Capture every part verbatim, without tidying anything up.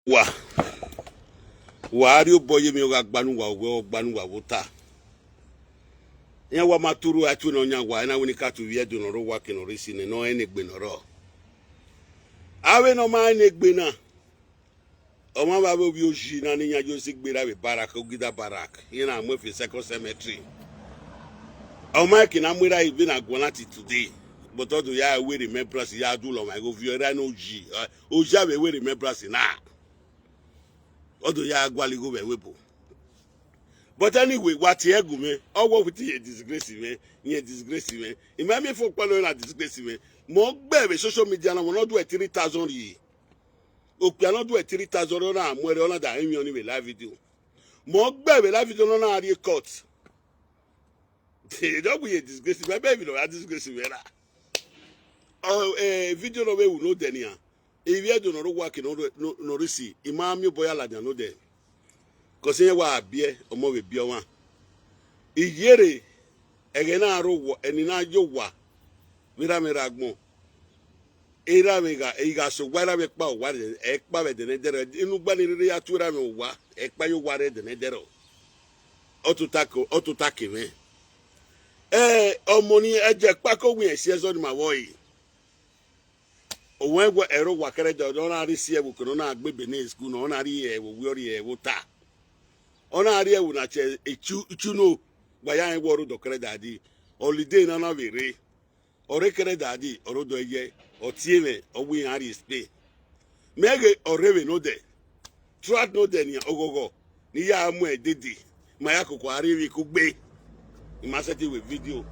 Wa. Wa ari oboye mi oga gbanu wa owe ogbanu wa wota. Nya wa maturu atu no nya wa na wini katu wie do no ro wa ke no risi ne no ene gbe no ro. Awe no ma ene gbe na. Oma ba bo bi oji na ni nya jo si gbe ra be barak ogida barak. Yen na mo fi second cemetery. Oma ke na mo ra ibe na gwanati today. But odo ya we remembrance ya do lo ma go vio ra no ji. Oji abe we remembrance na. Odo ya gwali go be we bo. But anyway, what ye go me? Oh, what with ye disgrace me? Ye disgrace me? Imami for kwalo na disgrace me. Mo gbe be social media na mo no do e three thousand yi. Okpia no do e three thousand na mo re ona da emi oni be live video. Mo gbe be live video no na ari cut. They don't be a disgrace. My baby no a disgrace me na. Oh, eh, video no we no denia. If you do no work no no risi. Imami boya la no de. Kosi ye wa abie omo we bi owa. Iyere ege na aro wo eni na yo wa. Mira mira gbon. Era me ga e ga so wa ra me pa wa re e pa we de ne dero inu gba ni rere ya tu ra me wa e pa yo wa re de ne dero. Otuta ko otuta ke me. Eh, omo ni e je pa ko wi e si e so ni ma wo yi. Owe gwa ero wa kere do do na ri si e wo ko na gbe be ni school no na ri e wo wi ori e wo ta. Ona ri e wo na che e chu chu no. Gba ya e wo ru do kere dadi. Holiday na na vere. Ore kere dadi orodo eye otie me owi hari spe. Mege ore we no de. Throughout no de ni ogogo ni ya mu e didi. Ma ya koko ari wi ku gbe. I ma seti we video.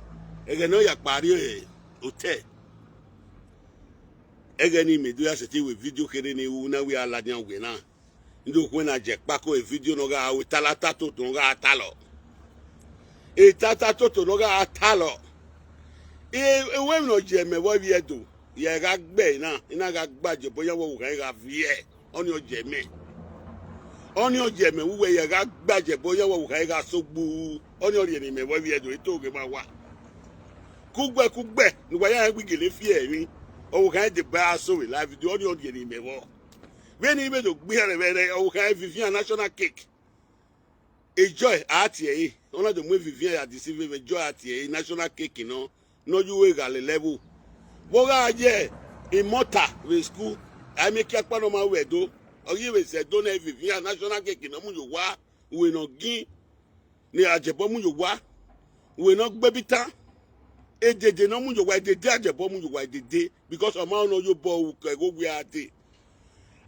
Ege no ya pari e ote. Ege ni me do ya seti we video kere ni u na wi ala ni we na. Ndị okwu na je kpako e video no ga awe talata toto no ga atalo. E tata toto no ga atalo. E e we no je me wo bi edo. Ye ga gbe na, ina ga gba je boya wo ga ga vie. Oni o je me. Oni o je me wu we ye ga gba je boya wo ga ga so gbu. Oni o ri ni me wo bi edo e to ge ma wa. Kugbe kugbe ni wa ya gbi gele fi e mi. O ga de ba so we live video oni o ri ni me wo. When he made the beer, oh, can Vivian national cake. A joy at ye. One of the way Vivian had deceived a joy at ye national cake, you know. No, you will gale level. Boga ye in Mota with school. I make a panoma wedo. Or you will say, don't have Vivian national cake, you know, you wa, we no gin. Ni ajebo mu yo wa. We no gbe bitan. Edede no mu yo wa edede ajebo mu yo wa edede because o ma no yo bo u ke go we ade.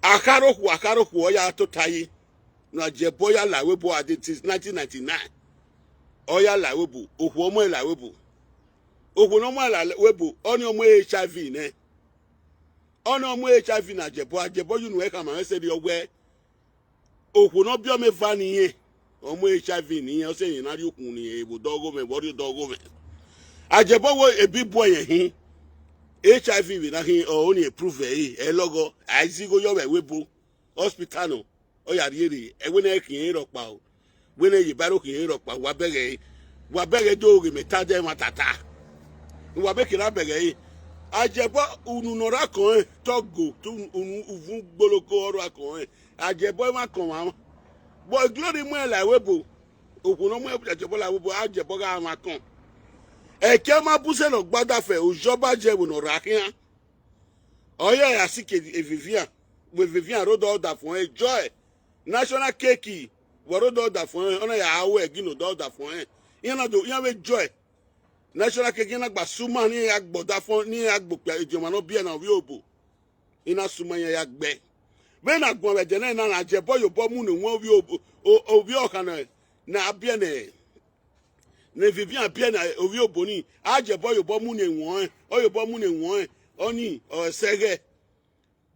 Akaro ku akaro ku oya to tayi. No ajebo ya la we bo ade since nineteen ninety-nine. Oya la we bo. Oku omo la we bo. Oku no mo la we bo. Oni omo H I V ne. Oni omo H I V na ajebo ajebo you know e ka ma se di owe. Okwu no bi ome va n'ihe. Ọmụ H I V n'ihe, ọ sị enyi narị okwu n'ihe, bụ dọgome, bụ ọrịa dọgome. Ajebo wo ebi bu enye hi. H I V bi na hi, ọ, oni eprove e, elogo, aizigo yo we webu. Hospital no, ọ ya rieri, ewe na eki ero pa o. We na ye baro ki ero pa, wa bege, wa bege do ge me ta de ma tata. Wa be ki na bege. Ajebo unu no ra ko e, togo, tu unu uvun gboloko oro ko e. Ajebo ma ko ma. Bo glory mu e la we bo. Okwu no mu e ajebo la we bo, ajebo ga ma ko. Eke ma bu se no gbada fe, ujoba je wo no ra kian. Oya ya si ke e Vivian. We Vivian ro do da fun e joy. National cake. We ro do da fun e, ona ya awe gi no do da fun e. Yan na do, yan we joy. National cake na gba suma ni ya gbo da fun, ni ya gbo pe idioma no bi e na wi obo. Ina suma ya ya gbe. Be na gun we de na na ajebo yo bo mu ni won wi obo. O, o wi o kana na bi e ne. Ne Vivian bi e na owi obo ni. Ajebo yo bo mu ni won. O yo bo mu ni won. Oni, o sege.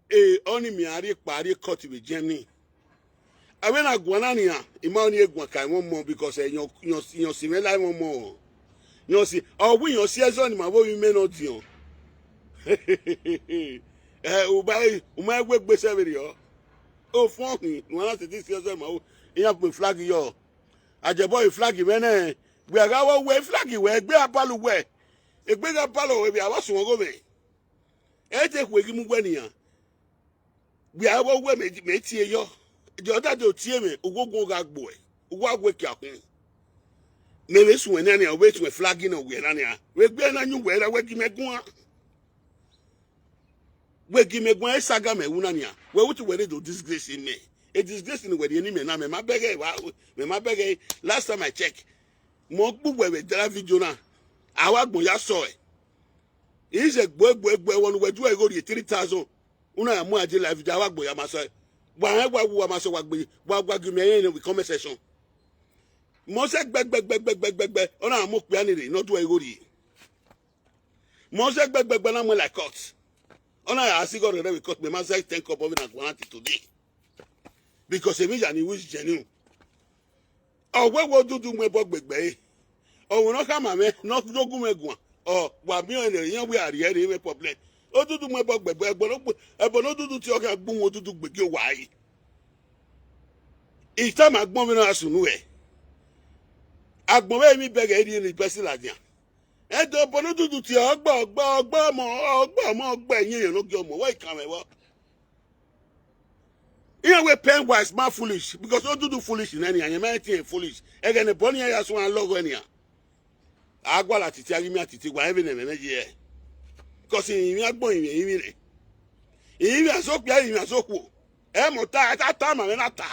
E, oni mi ari pa ari cut with Germany. Awe na gwana ni a, ima oni e gwan kai won mo because e yon, yon, yon si me lai won mo. Yon si, o wi yon si ezo ni ma wo mi me no dion. Eh, u ba, u ma egbe gbe se veri o. O fun hin, won na se ti si ezo ni ma wo. Iyan pe flag yo. Ajebo e flag me ne. Gbe aga wo we flag we, gbe abalu we. Egbe ga abalu we bi awa sun ogo me. E te ku egi mu gbe niyan. Where we me me tie yo. The other day tie me, ugo go ga boy. Ugo we kia kun. Me we su na ni, we su flag na we na ni. We gbe na nyu we ra we gi me gun. We gi me gun e saga me wu na ni. We wuti we do disgrace me. E disgrace ni we ni me na me ma bege wa, me ma bege. Last time I check, mo gbu we we dra video na. Awa gbon ya so e. Ize gbo gbo gbo wonu we du e go di three thousand. Una ya mu aje live video, awa gbo ya ma so e. Wa e wa wu wa ma so wa gbe, wa wa gi me yen we comment section. Mo se gbe gbe gbe gbe gbe gbe gbe. Ona mo pe ani re, no du e go di. Mo se gbe gbe gbe na mo like cut. Ona ya si go re we cut me ma se ten cup of na guarantee today. Because e mi ja ni which genuine. Owe wo dudu me bo gbegbe e. Owo no ka ma me, no jogu me guan. O wa mi o ne yan we ari ere me problem. O dudu me bo gbegbe, egbo no gbe, egbo no dudu ti o ka gbun wo dudu gbege wa yi. Ita ma gbon mi na sunu e. Agbon we mi bege ri ni besi la dia. E do bo no dudu ti o gbo gbo gbo mo, o gbo mo gbe yin yo no gi omo we kan me wo. Iye we pen wise ma foolish because o dudu foolish na ni anye ma tin foolish. Ege ne bo ni ya so an logo ni a. Agwa la titi agi mi atiti wa even me me je. Because yin mi agbon yin mi re. Yin mi aso pia yin mi aso ku. E mo ta ta ta ma me na ta.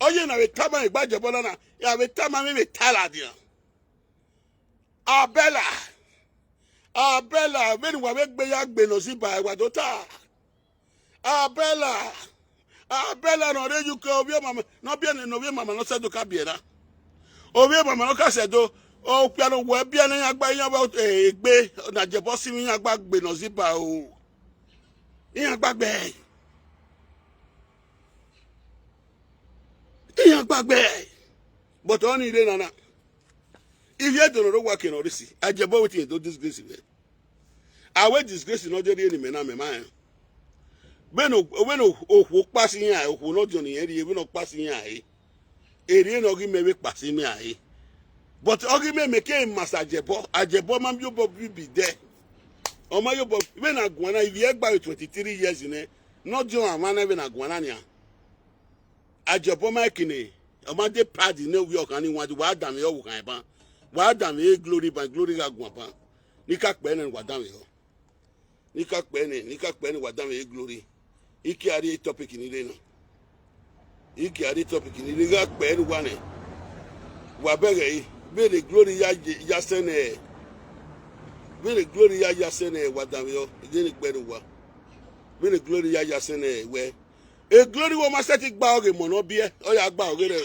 Oye na we ta ma igba je bo na. Ya we ta ma me me ta la dia. Abela. Abela, when wa we gbe ya gbe no si ba wa do ta. Abela. Abela no re you ko bi mama. No bi no bi mama no se do ka bi na. O bi mama no ka se do. O pia no we bi na ya gba ya ba e gbe na je bo si mi ya gba gbe no si ba o. Iya gbagbe. Iya gbagbe. But only re nana. If you don't know what can already see, I just bought it to disgrace me. I will disgrace not the enemy na me man. When o when o o pass in here, o no join here, even no pass in here. Eri no gi me we pass in here. But ogi me make him master Ajebo. Ajebo man yo bo bi bi there. O ma yo bo when I go na if you gba twenty-three years in e. No join am na when I go na nia. Ajebo ma kini. O ma dey pad ni we o kan ni wa wa da mi o kan ban. Wa da mi glory ban glory ga gun ban. Ni ka pe ni wa da mi o. Ni ka pe ni, ni ka pe ni wa da mi glory. Iki ari topic ni re na. Iki ari topic ni re ga pe ni wa ni. Wa bege yi. Be the glory ya ya sene. Be the glory ya ya sene wa da mi o. Ge ni pe ni wa. Be the glory ya ya sene we. E glory wo ma se ti gba oge mo no bi e. O ya gba oge re.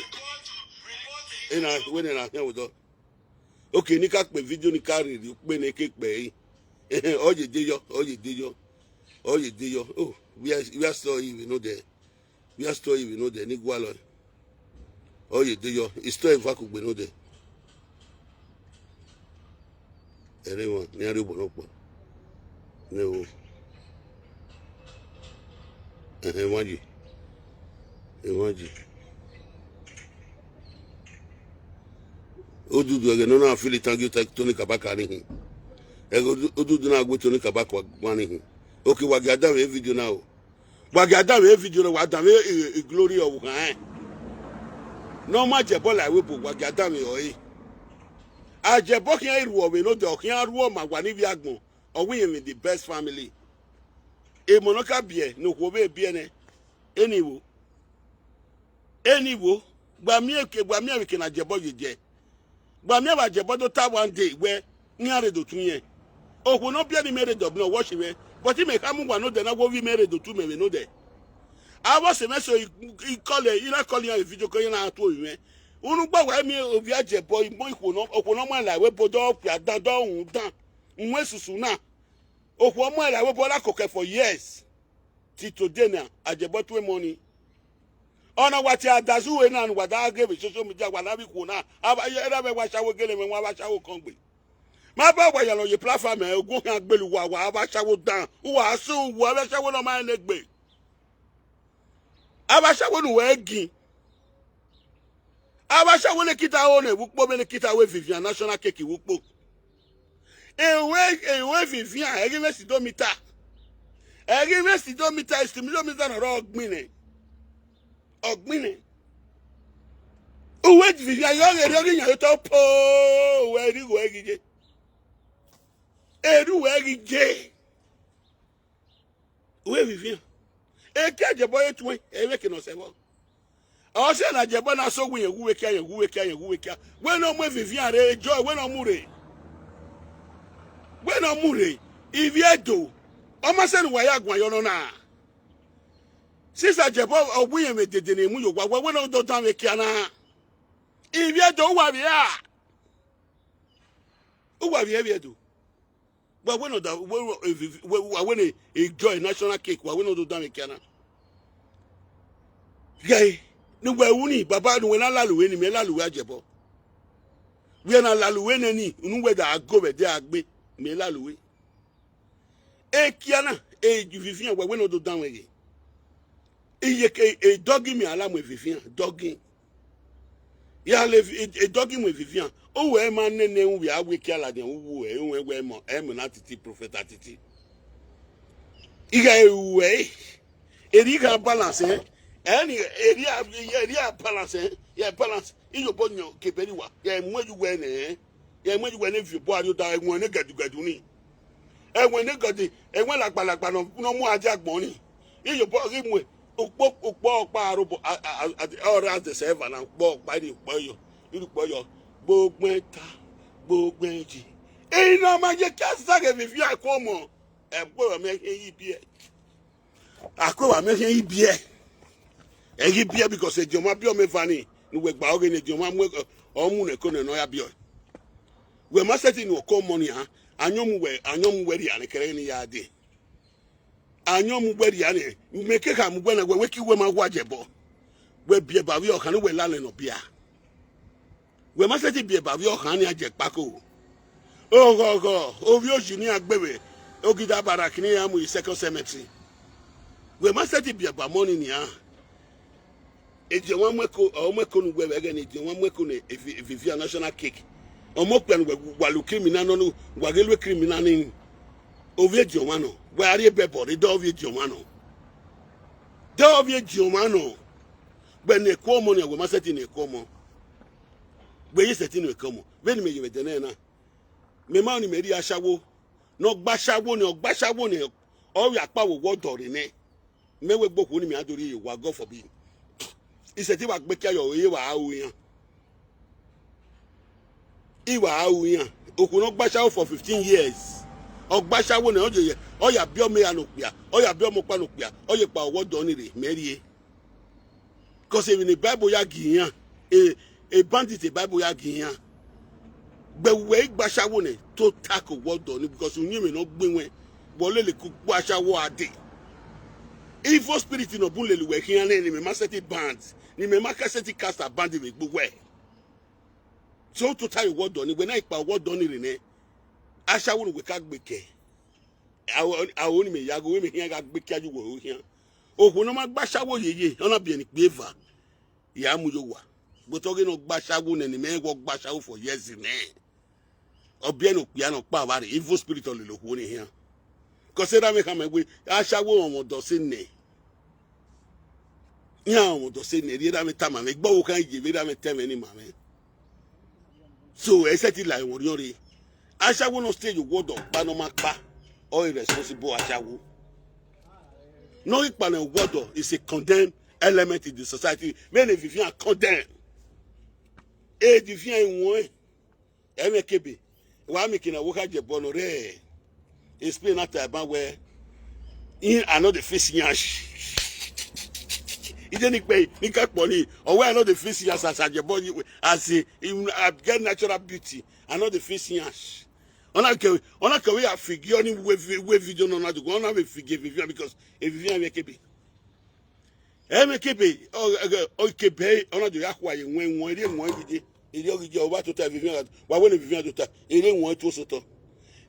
Ina we ni na he wo do. Okay, ni ka pe video ni ka ri ri pe ni ke pe yi. Oye de yo, oye de yo. Oye de yo. Oh, we are we are sorry we know there. We are sorry we know there ni gwa lo. Oye de yo. It's to ever ku gbe no there. Ere won ni ari obo no po. Ne o. Ehe won ji. E won ji. Odudu ege no na feel it and you take Tony Kabaka ni hin. Ege odu- odudu na gbe Tony Kabaka wa ni hin. Okay, wa ga da we video na o. Wa ga da we video na wa da we e- e glory of kan. No ma Ajebo la we bo wa ga da we o e. Ajebo ki an ru o we no de o ki an ru o ma wa ni bi agbon. O we in the best family. E mo no ka bi e no ko be bi e ne. Eniwo. Eniwo. Gba mi eke gba mi eke na Ajebo ye je. Gba mi wa Ajebo do ta one day we ni are do tun yen. Owo no bi ni mere do no wo si we. But me ka mu wa no de na wo wi mere do tu me we no de. A wo se me so i call e ina call ya video ko na to we. Unu gba wa mi obi Ajebo mo iko no owo no ma la we bo do pia dan do un dan. Nwe susu na. Owo mo la we bo la koke for years. Till today na Ajebo twe money. Ona wa ti adazu we na wa da ge be social media wa na bi ku na. Aba ye ra be wa shawo gele me wa ba shawo kan gbe. Ma ba wa ya lo ye platform e ogun kan gbelu wa wa ba shawo dan. Wa su wa ba shawo lo ma le gbe. Aba shawo nu we gin. Aba shawo le kita o ne wukpo be le kita we Vivian national cake wukpo. Ewe ewe Vivian ege me si do mita. Eri me si do mi ta isti mi do mi ta na ro gbine. Ogbine. Uwe Vivian yo eri ogi nyayo to po. Uwe eri uwe eri je. Eri uwe eri je. Uwe Vivian. Eke ajebo etu e, ewe ke no se bo. Ose na ajebo na so wi yen, wi wekia yen, wi wekia yen, wi wekia. We no mu Vivian re, joy, we no mu re. We no mu re. Ivi edo. Oma se nu wa ya gwan yo no na. Sisa ajebo, o wi yen me dede ne mu yo wa, we, we no do dan we kia na. Ivi edo wa bi a. Uwa bi evi edo. Wa we no da, we, we, we, wa we ne enjoy national cake, wa we no do dan we kia na. Gai, ni we uni, baba, ni we na lalu we ni, me lalu we ajebo. We na lalu we ne ni, unu we da ago we de agbe, me lalu we. E kia na, e Vivian, wa we no do dan we ye. Iye ke, e dogi mi ala mu Vivian, dogi. Ya le, e, e dogi mu Vivian. O we ma ne ne u ya we kia la de u we, u we we mo, e mo na titi prophet atiti. Iga e we. Eri ga balance, eh? Eni, eri a, eri a balance, eh? Ya balance. Iyo bo nyo ke beri wa. Ya mu ju we ne, eh? Ya mu ju we ne vi bo ari o da e won ne gadu gadu ni. E won ne gadu, e won lagba lagba no, no mu aja gbon ni. Iyo bo ri mu e. Opo, opo pa aro bo, a, a, a, a, ora de se va na po pa ni po yo. Iru po yo. Gbogbo ta, gbogbo ji. E na ma je ka sa ke Vivian ko mo. E po me ke yi bi e. Akwewa me he ibie. E ibie because e dioma bio me vani. Nu we gba oge ne dioma mu o mu ne ko ne no ya bio. We ma seti nu ko mo ni a. Anyo mu we, anyo mu we ri ane kere ni ya de. Anyo mu we ri ane. Me ke ka mu we na we, we ki we ma wa je bo. We bie ba wi o kan we la le no bia. We ma seti bie ba wi o kan ni aje pako. Ogo, ogo, ovi oji ni agbewe. Ogida barak ni amu i second cemetery. We ma seti bie ba mo ni ni a. E je wa mu e ko, o mu e ko nu we we ge ni je wa mu e ko ne e vi, e vi, vi national cake. O mo pe nu we wa lu criminal no nu, wa ge lu criminal ni. Ovi e je wa no. We ari e be bo, re do ovi e je wa no. Do ovi e je wa no. We ne ko mo ni, we ma seti ne ko mo. We yi seti ne ko mo. We ni me ye we de ne na. Me ma ni me ri ashawo. No gba ashawo ni, o gba ashawo ni. O ya pa wo wo do re ne. Me we gbo ku ni me adori wa, God forbid. I seti wa gbe kia yo, ye wa a u yan. I wa a u yan. Oku no gba ashawo for fifteen years. O gba ashawo ni, o je ye. O ya bio me anopia. O ya bio mo pa anopia. O ye pa wo do ni re, me ri e. 'Cause even the Bible ya gi yan, a, a bandit the Bible ya gi yan. But we gba ashawo ne to tackle what done because you need me no gbin we. But lele ku gba ashawo ade. Evil spirit no bun lele we kiyan ne ni me ma set it band. Ni me ma ka set it cast a band we gbo we. So to tie what done, when I pa what done ni ne. Ashawo ni we ka gbe ke. Awo, awo ni me ya go, we me kiyan ga gbe kia ju wo kiyan. Oku no ma gba ashawo yeye, ona bi eni pe eva. Ya mu yo wa. But oge no gba ashawo ne ni me wo gba ashawo for years ne. Obi eno pe ano pa wa re, evil spirit o le lo ku ni hian. 'Cause era me ka me we, ashawo won do se ne. Ya won do se ne, era me ta ma me, gbo wo kan ye, era me te me ni ma me. So, e set it like won yo re. Ashawo no stay you word of pa no ma pa. All responsible ashawo. No ipa na word of is a condemned element in the society. Many Vivian condemn. E Vivian won. E me kebe. Wa mi kina wo ka je bono re. Explain that time we. In another face yan. Ije ni pe ni ka po ni. O we another face yan sa sa je bo ni as a, I get natural beauty. Another face yan. Ona ke, ona ke we afigi oni we vi-, we video no na do. Ona we figi Vivian because e Vivian we kebe. E me kebe, o, o, o kebe, ona do ya kwa ye nwe nwe ri nwe gije. Iri ogije o wa to ta Vivian, wa we ne Vivian to ta. Iri nwe to so to.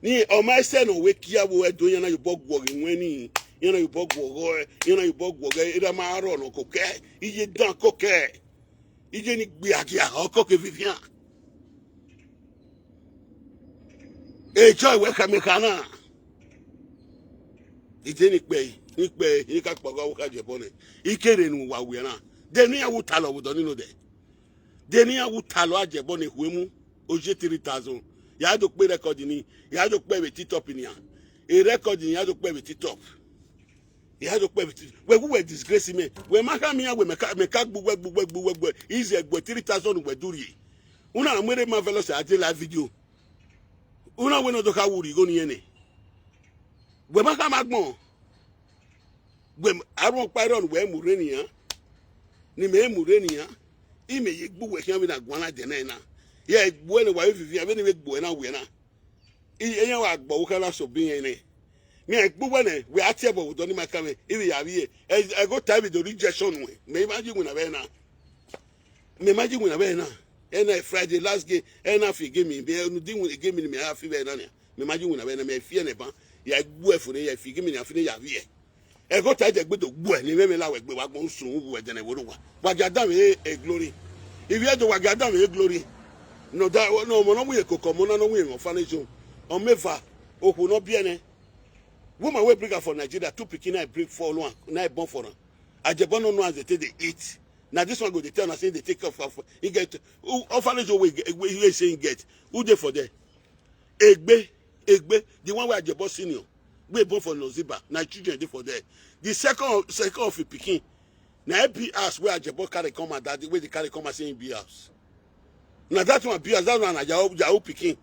Ni o ma se no we kia wo e do yana yo bo gwo nwe ni. Yana yo bo gwo go, yana yo bo gwo ge, ira ma ro no ko ke. Iye dan ko ke. Ije ni gbe agia oko ke Vivian. E joy we ka me kana. Ije ni pe, ni pe, ni ka kpogo wo ka je bone. Ikere nu wa we na. De ni awu talo wo do ni no de. De ni awu talo aje bone huemu. Oje three thousand. Ya do pe record ni. Ya do pe we titop ni ya. E record ni ya do pe we titop. Ya do pe we ti. We wu we disgrace me. We ma ka mi ya we me ka, me ka gbu we gbu we gbu we gbu. Ize gbu three thousand we duri. Una amwere ma velo se aje live video. Una we no do ka wuri go ni ene. We ma ka ma gbon. We arun pa ron we mu re ni ya. Ni me mu re ni ya. I me ye gbu we kian we na gwana de na na. Ye gbu we ne wa vivi, we ni we gbu we na we na. I, e yan wa gbo wo ka la so bi yen ne. Mi e gbu we ne, we ati e bo wo do ni ma ka me. I we ya we. E, e go ta we do rejection we. Me imagine we na we na. Me imagine we na we na. E na Friday last game, e na fi game mi. Be no di we game mi me afi we na ne. Me imagine we na we na me fi ne ban. Ya gbu e fu ne, ya fi game mi afi ne ya we. E go ta je gbe do gbu e ni me me la we gbe wa gbon sun wu e de ne wo wa. Wa ga da we e glory. If you do wa ga da we e glory. No da no mo no mu ye koko mo na no mu ye orphanage home. O me fa oku no bi ene. Woman wey bring her for Nigeria, two pikin na bring for one, na born for am. Ajebo no know as they take dey eat. Na this one go dey tell una say they take care of, of he get who- orphanage wey he get- wey he say he get. Who dey for there? Egbe, Egbe, the one wey Ajebo senior, wey born for Noziba, na children dey for there. The second second of him pikin, na L P house wey Ajebo carry come out that day, wey they carry come out say him be house. Na that one be house, that one na Yahoo, Yahoo pikin.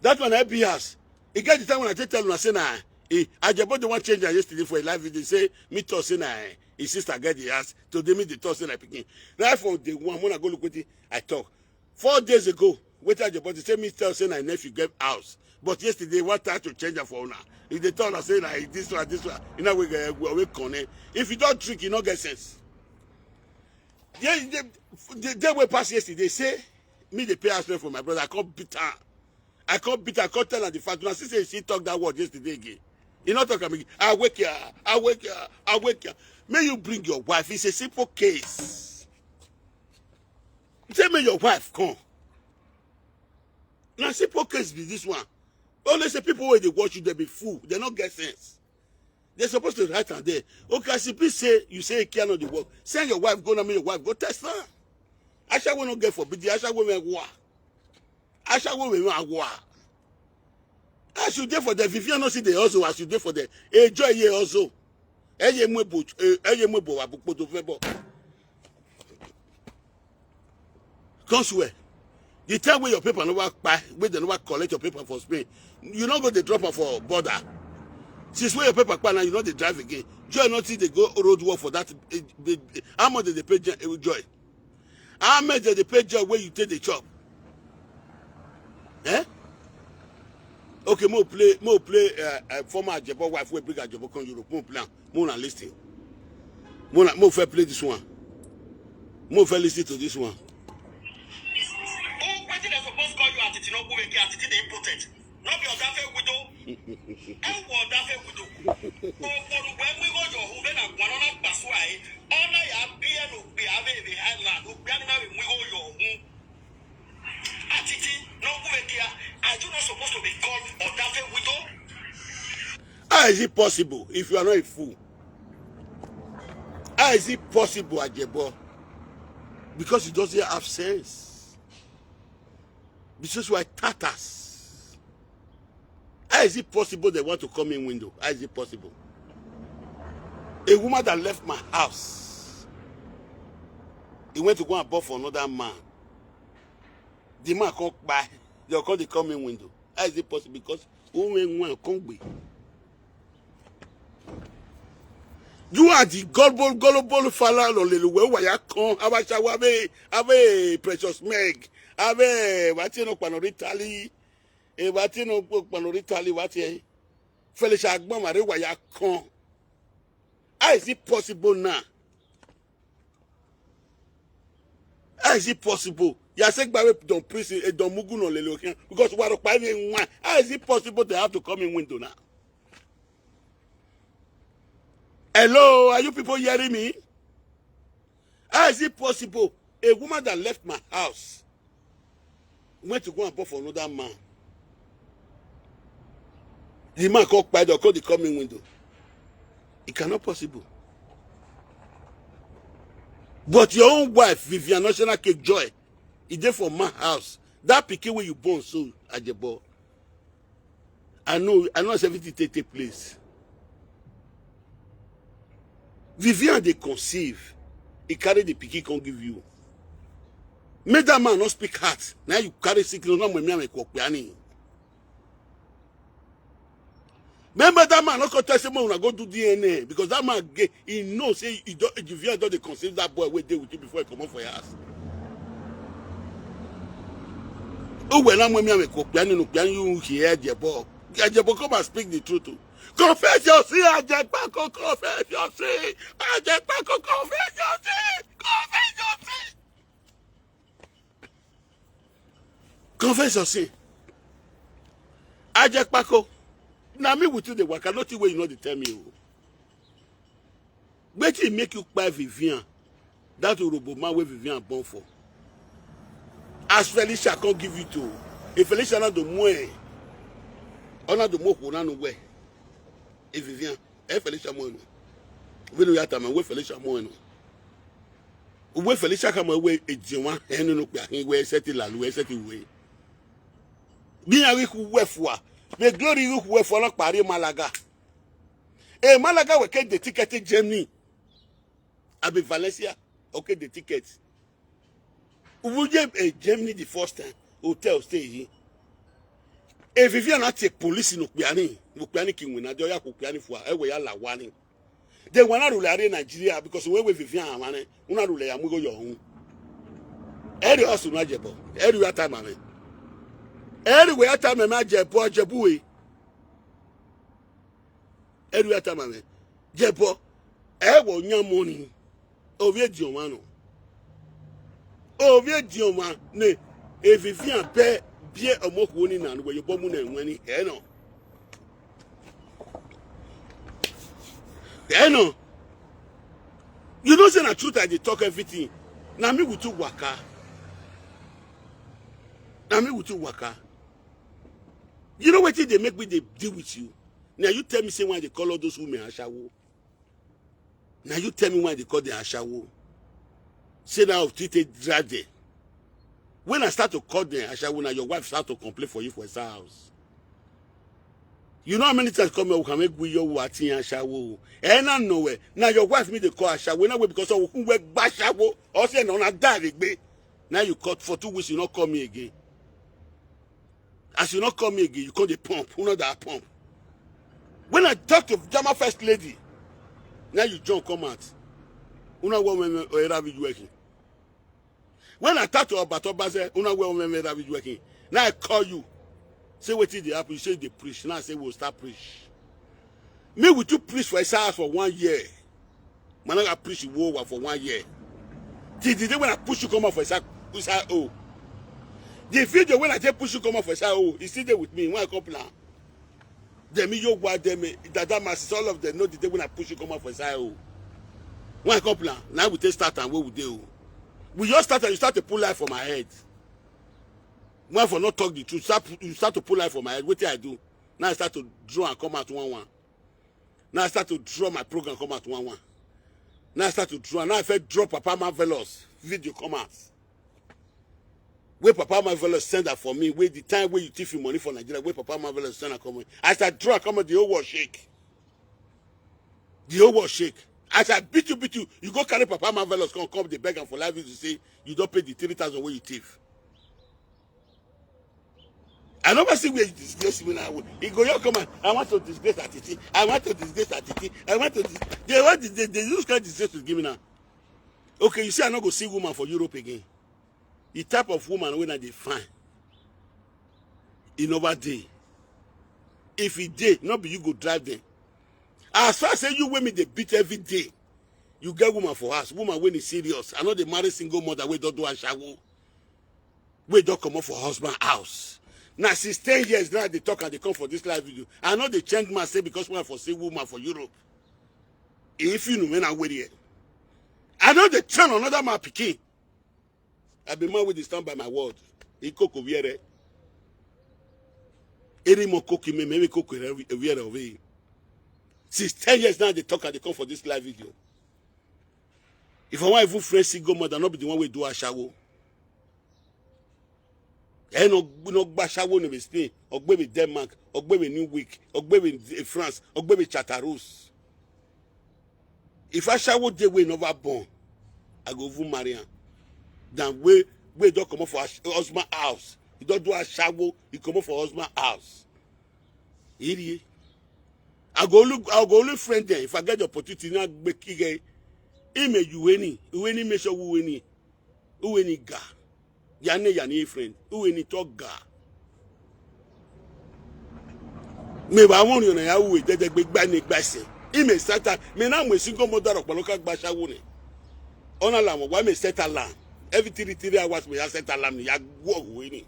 That one na L P house. E get the time when I take tell una say na eh, Ajebo dey wan change am yesterday for a live video say me talk say na eh, his sister get the house. Today me dey talk say na pikin. Right from day one, when I go look wetin I talk. Four days ago, wetin Ajebo dey say me tell say na nephew get house. But yesterday, one time to change am for una. If they tell us say na this one, this one, you know we go we connect. If you don't drink, you no get sense. Yeah, the, the day wey pass yesterday, say me dey pay house rent for my brother. I come beat am. I come beat am. I come tell am the fact. Una see say she talk that word yesterday again. He not talk am again. I wake ya. I wake ya. I wake ya. May you bring your wife. It's a simple case. Say may your wife come. Na simple case be this one. Only say people wey dey watch you, they be fool. They no get sense. They supposed to write am there. Okay, as e be say you say care no dey work, send your wife go na me your wife go test am. Asha wey no get for bidi, Asha wey me wa. Asha wey me wa. As you dey for the Vivian no see the hustle as you dey for the enjoy ye hustle. Eye mwe bo, eye mwe bo wa bo kpoto fe bo. Come swear. The time wey your paper never kpai, wey dem never collect your paper for Spain, you no go dey drop am for border. Since wey your paper kpai now, you no dey drive again. Joy no still dey go road work for that. Eh, eh, eh, how much dem dey pay Jo- eh, Joy? How much dem dey pay Joy wey you take dey chop? Eh? Okay, mo play, mo play uh, uh, former Ajebo wife wey bring Ajebo come Europe. Mo play am. Mo na listen. Mo na mo fair play this one. Mo fair listen to this one. Oh, wetin dem suppose call you Atiti no Gumeke, Atiti dey impotent. No be Odafe widow. Ewo Odafe widow. Okporo gbe mwigo yo hu be na gwanona gbasua e. Ona ya bi e no gbe ave eve highland. Ogbe ani na we mwigo yo hu. Atiti no Gumeke, are you not supposed to be called Odafe widow? How is it possible if you are not a fool? How is it possible, Ajebo? Because he doesn't have sense. This is why Tatas. How is it possible they want to come in window? How is it possible? A woman that left my house, he went to go and bought for another man. The man come by, they call the come in window. How is it possible? Because women want come be. You are the gullible, gullible fella no lele we wa ya kan. Awa shawa be, ave Precious Meg, ave wati no pano Italy, e wati no pano Italy wati. Felicia Agbon mare wa ya kan. How is it possible now? How is it possible? You are saying by don prison, e don mugu no lele okin because wa ro pa mi nwa. How is it possible they have to come in window now? Hello, are you people hearing me? How is it possible? A woman that left my house went to go and bought for another man. The man come kpai door, come dey come in window. It cannot possible. But your own wife, Vivian National Cake Joy, e dey for man house. That pikin wey you born so, Ajebo. I know, I know as everything take take place. Vivian dey conceive. He carry the pikin come give you. Make that man not speak heart. Now you carry sickness. Now me, me, me, Remember that man no come tell say make una go do D N A because that man get, he know say he don, Vivian don dey conceive that boy wey dey with you before he comot for your house. Uwe na mwemi ame ko piani no piani you hear Ajebo. Ajebo, come and speak the truth o. Confess your sin, Ajepako, confess your sin. Ajepako, confess your sin. Confess your sin. Confess your sin. Ajepako. Na me with you dey waka, nothing wey you no dey tell me o. Wetin make you kpai Vivian? That Urhobo man wey Vivian born for. As Felicia come give you to, if Felicia na do mo e, ona do mo ko na no we. E Vivian, e Felicia mo no. We no yata man, we Felicia mo no. We Felicia kama we e jiwa, e no no pe ahin we seti lalu, e seti we. Bi ya wi ku we fua. Me Glory wi ku we fua lo pari Malaga. E Malaga we ke the ticket in Germany. Abi Valencia. Okay, the ticket. Ubu je e Germany the first time. Hotel stay yi. E Vivian na take police no kpiani. No kpiani ki win na de oya ko kpiani fua. E we ya la wani. They wanna rule are Nigeria because we we Vivian amane. Una rule ya mugo yo hun. Eri osu na Ajebo. Eri ya time ame. Eri we ya time ame Ajebo, Ajebu e. Eri ya time ame. Ajebo. E wo nya money. Ovie di oma no. Ovie di oma ne. E Vivian be bie omo ku ni na no we yo bomu na enwe ni. E no. E no. You know say na truth I dey talk everything. Na me with you waka. Na me with you waka. You know wetin dey make me dey deal with you? Na you tell me say why they call all those women ashawo. Na you tell me why they call them ashawo. Say na of three take drag them. When I start to call them ashawo, na your wife start to complain for you for inside house. You know how many times come here we can make we your wati ashawo. Eh, na no way. Na your wife me dey call ashawo. Na way because of who we gba ashawo. Or say no na die dey gbe. Now you cut for two weeks, you not call me again. As you not call me again, you call the pump. Who know that pump? When I talk to Jama First Lady, now you John come out. Una wo me me o era bi working. When I talk to Obato Baze, una wo me me era bi working. Now I call you. Say wetin dey happen. You say they preach. Now I say we'll start preach. Me with you preach for Isaiah for one year. Man, I preach the whole one for one year. Till the day when I push you come out for Isaiah, Isaiah O. The video when I take push you come out for Isaiah O, you still there with me. When I come plan. Dem me your wife, dem me that that masses, all of them know the day when I push you come out for Isaiah O. When I come plan, now we take start and where we dey o. We just start and you start to pull life for my head. When for not talk the truth, start, you start to pull life for my head. Wetin I do? Now I start to draw and come out one one. Now I start to draw my program come out one one. Now I start to draw. Now I first draw Papa Marvelous video come out. Wey Papa Marvelous send that for me. Wey the time wey you thief your money for Nigeria, wey Papa Marvelous send that come. As I draw, come out, the whole world shake. The whole world shake. As I beat you, beat you, you go carry Papa Marvelous come, come dey beg am for life. You say you don't pay the three thousand wey you thief. I never see where you disgrace me now. He go your come and I want to disgrace Atiti. I want to disgrace Atiti. I want to dis- they want to, they, they use kind disgrace to give me now. Okay, you see, I not go see woman for Europe again. The type of woman when I define, it never day. If it day, not be you go drive them. As far as say you women they beat every day, you get woman for us. Woman when is serious. I know they marry single mother wey don't do ashawo. Wey don comot for husband house. Now since ten years now they talk and they come for this live video. I know they change man say because one for see woman for Europe. If you know when I wear here, I know they turn another man pikin. I be man with the stand by my word. He cook over here. Eri mo cook me, me, me cook e, e, e, e. Since ten years now, they talk and they come for this live video. If I want even friend single mother, not be the one we do ashawo. Eh, no, no gba ashawo ni be Spain, or be Denmark, or be New Week, or be France, or be Chatarus. If ashawo dey wey never born, I go even marry am. Than wey, wey don comot for ash-, husband house. He don do ashawo, he comot for husband house. Iri. I go look, I go only friend them. If I get the opportunity, na gbe kige. Ime yuweni, yuweni make sure yuweni, yuweni ga. Yane, yane friend, yuweni talk ga. Me ba won yo na ya uwe dede gbe gba ni gba se. Ime sata, me na mo single mother okpolo ka gba ashawo ni. Ona la mo wa me set alarm. Every three, three hours me ya set alarm ni ya gwo uwe ni.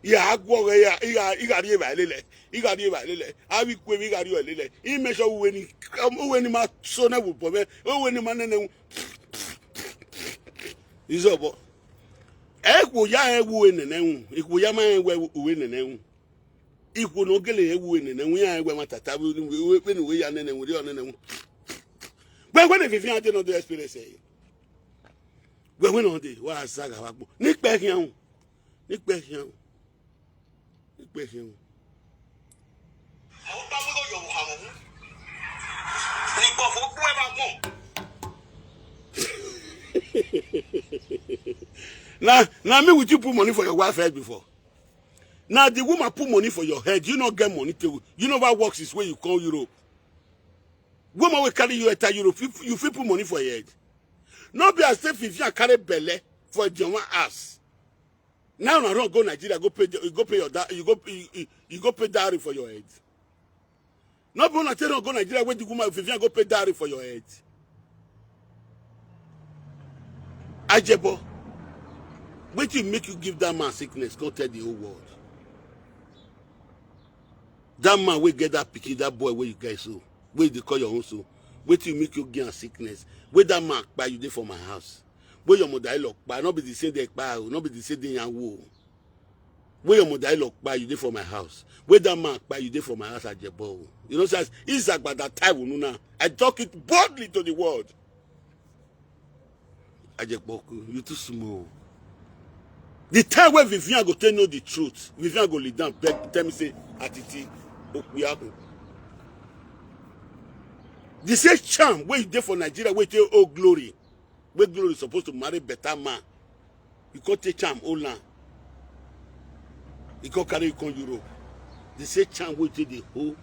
Iya agwo ya, iya, iya ri ba lele. Iya ri ba lele. Abi kwe mi iya ri lele. I make sure uweni, uweni ma so na wo bo me. Uweni ma nene. Izobo. E kwo ya e wo nene wu. E kwo ya ma e we uwe nene wu. E kwo no gele e wo nene wu ya e we ma tata we, we, we, we ya nene wu, ri o nene wu. Gbe gbe ne Vivian de no dey experience e. Gbe gbe no dey. Wa saga wa gbo. Ni pe kian. Ni pe kian. Ni pe kian. Now, now me with you put money for your wife head before. Now the woman put money for your head. You no get money to, you never work since when you come Europe. Woman will carry you enter Europe. You, you fit put money for your head. No be as if Vivian carry belle for Joma ass. Now na run go Nigeria, go pay, you go pay your da-, you go, you, you, you go pay dowry for your head. No be una take run go Nigeria wey the woman Vivian go pay dowry for your head. Ajebo, wetin make you give that man sickness? Come tell the whole world. That man wey get that pikin, that boy wey you get so, wey you dey call your own so, wetin make you give am sickness? Wey that man kpai, you dey for my house. Wey your mother-in-law kpai, no be the same dey kpai o, no be the same dey yanwo o. Wey your mother-in-law kpai, you dey for my house. Wey that man kpai, you dey for my house, Ajebo o. You know, say as Izagba that time, unu now, I talk it boldly to the world. Ajekpoku, you too small. The time when Vivian go tell know the truth, Vivian go lead down, beg, tell me say, Atiti, Okuyaku. The same charm wey you dey for Nigeria, wey take owe Glory, wey Glory supposed to marry better man. You come take charm, hold am. You come carry you come Europe. The same charm wey take dey hold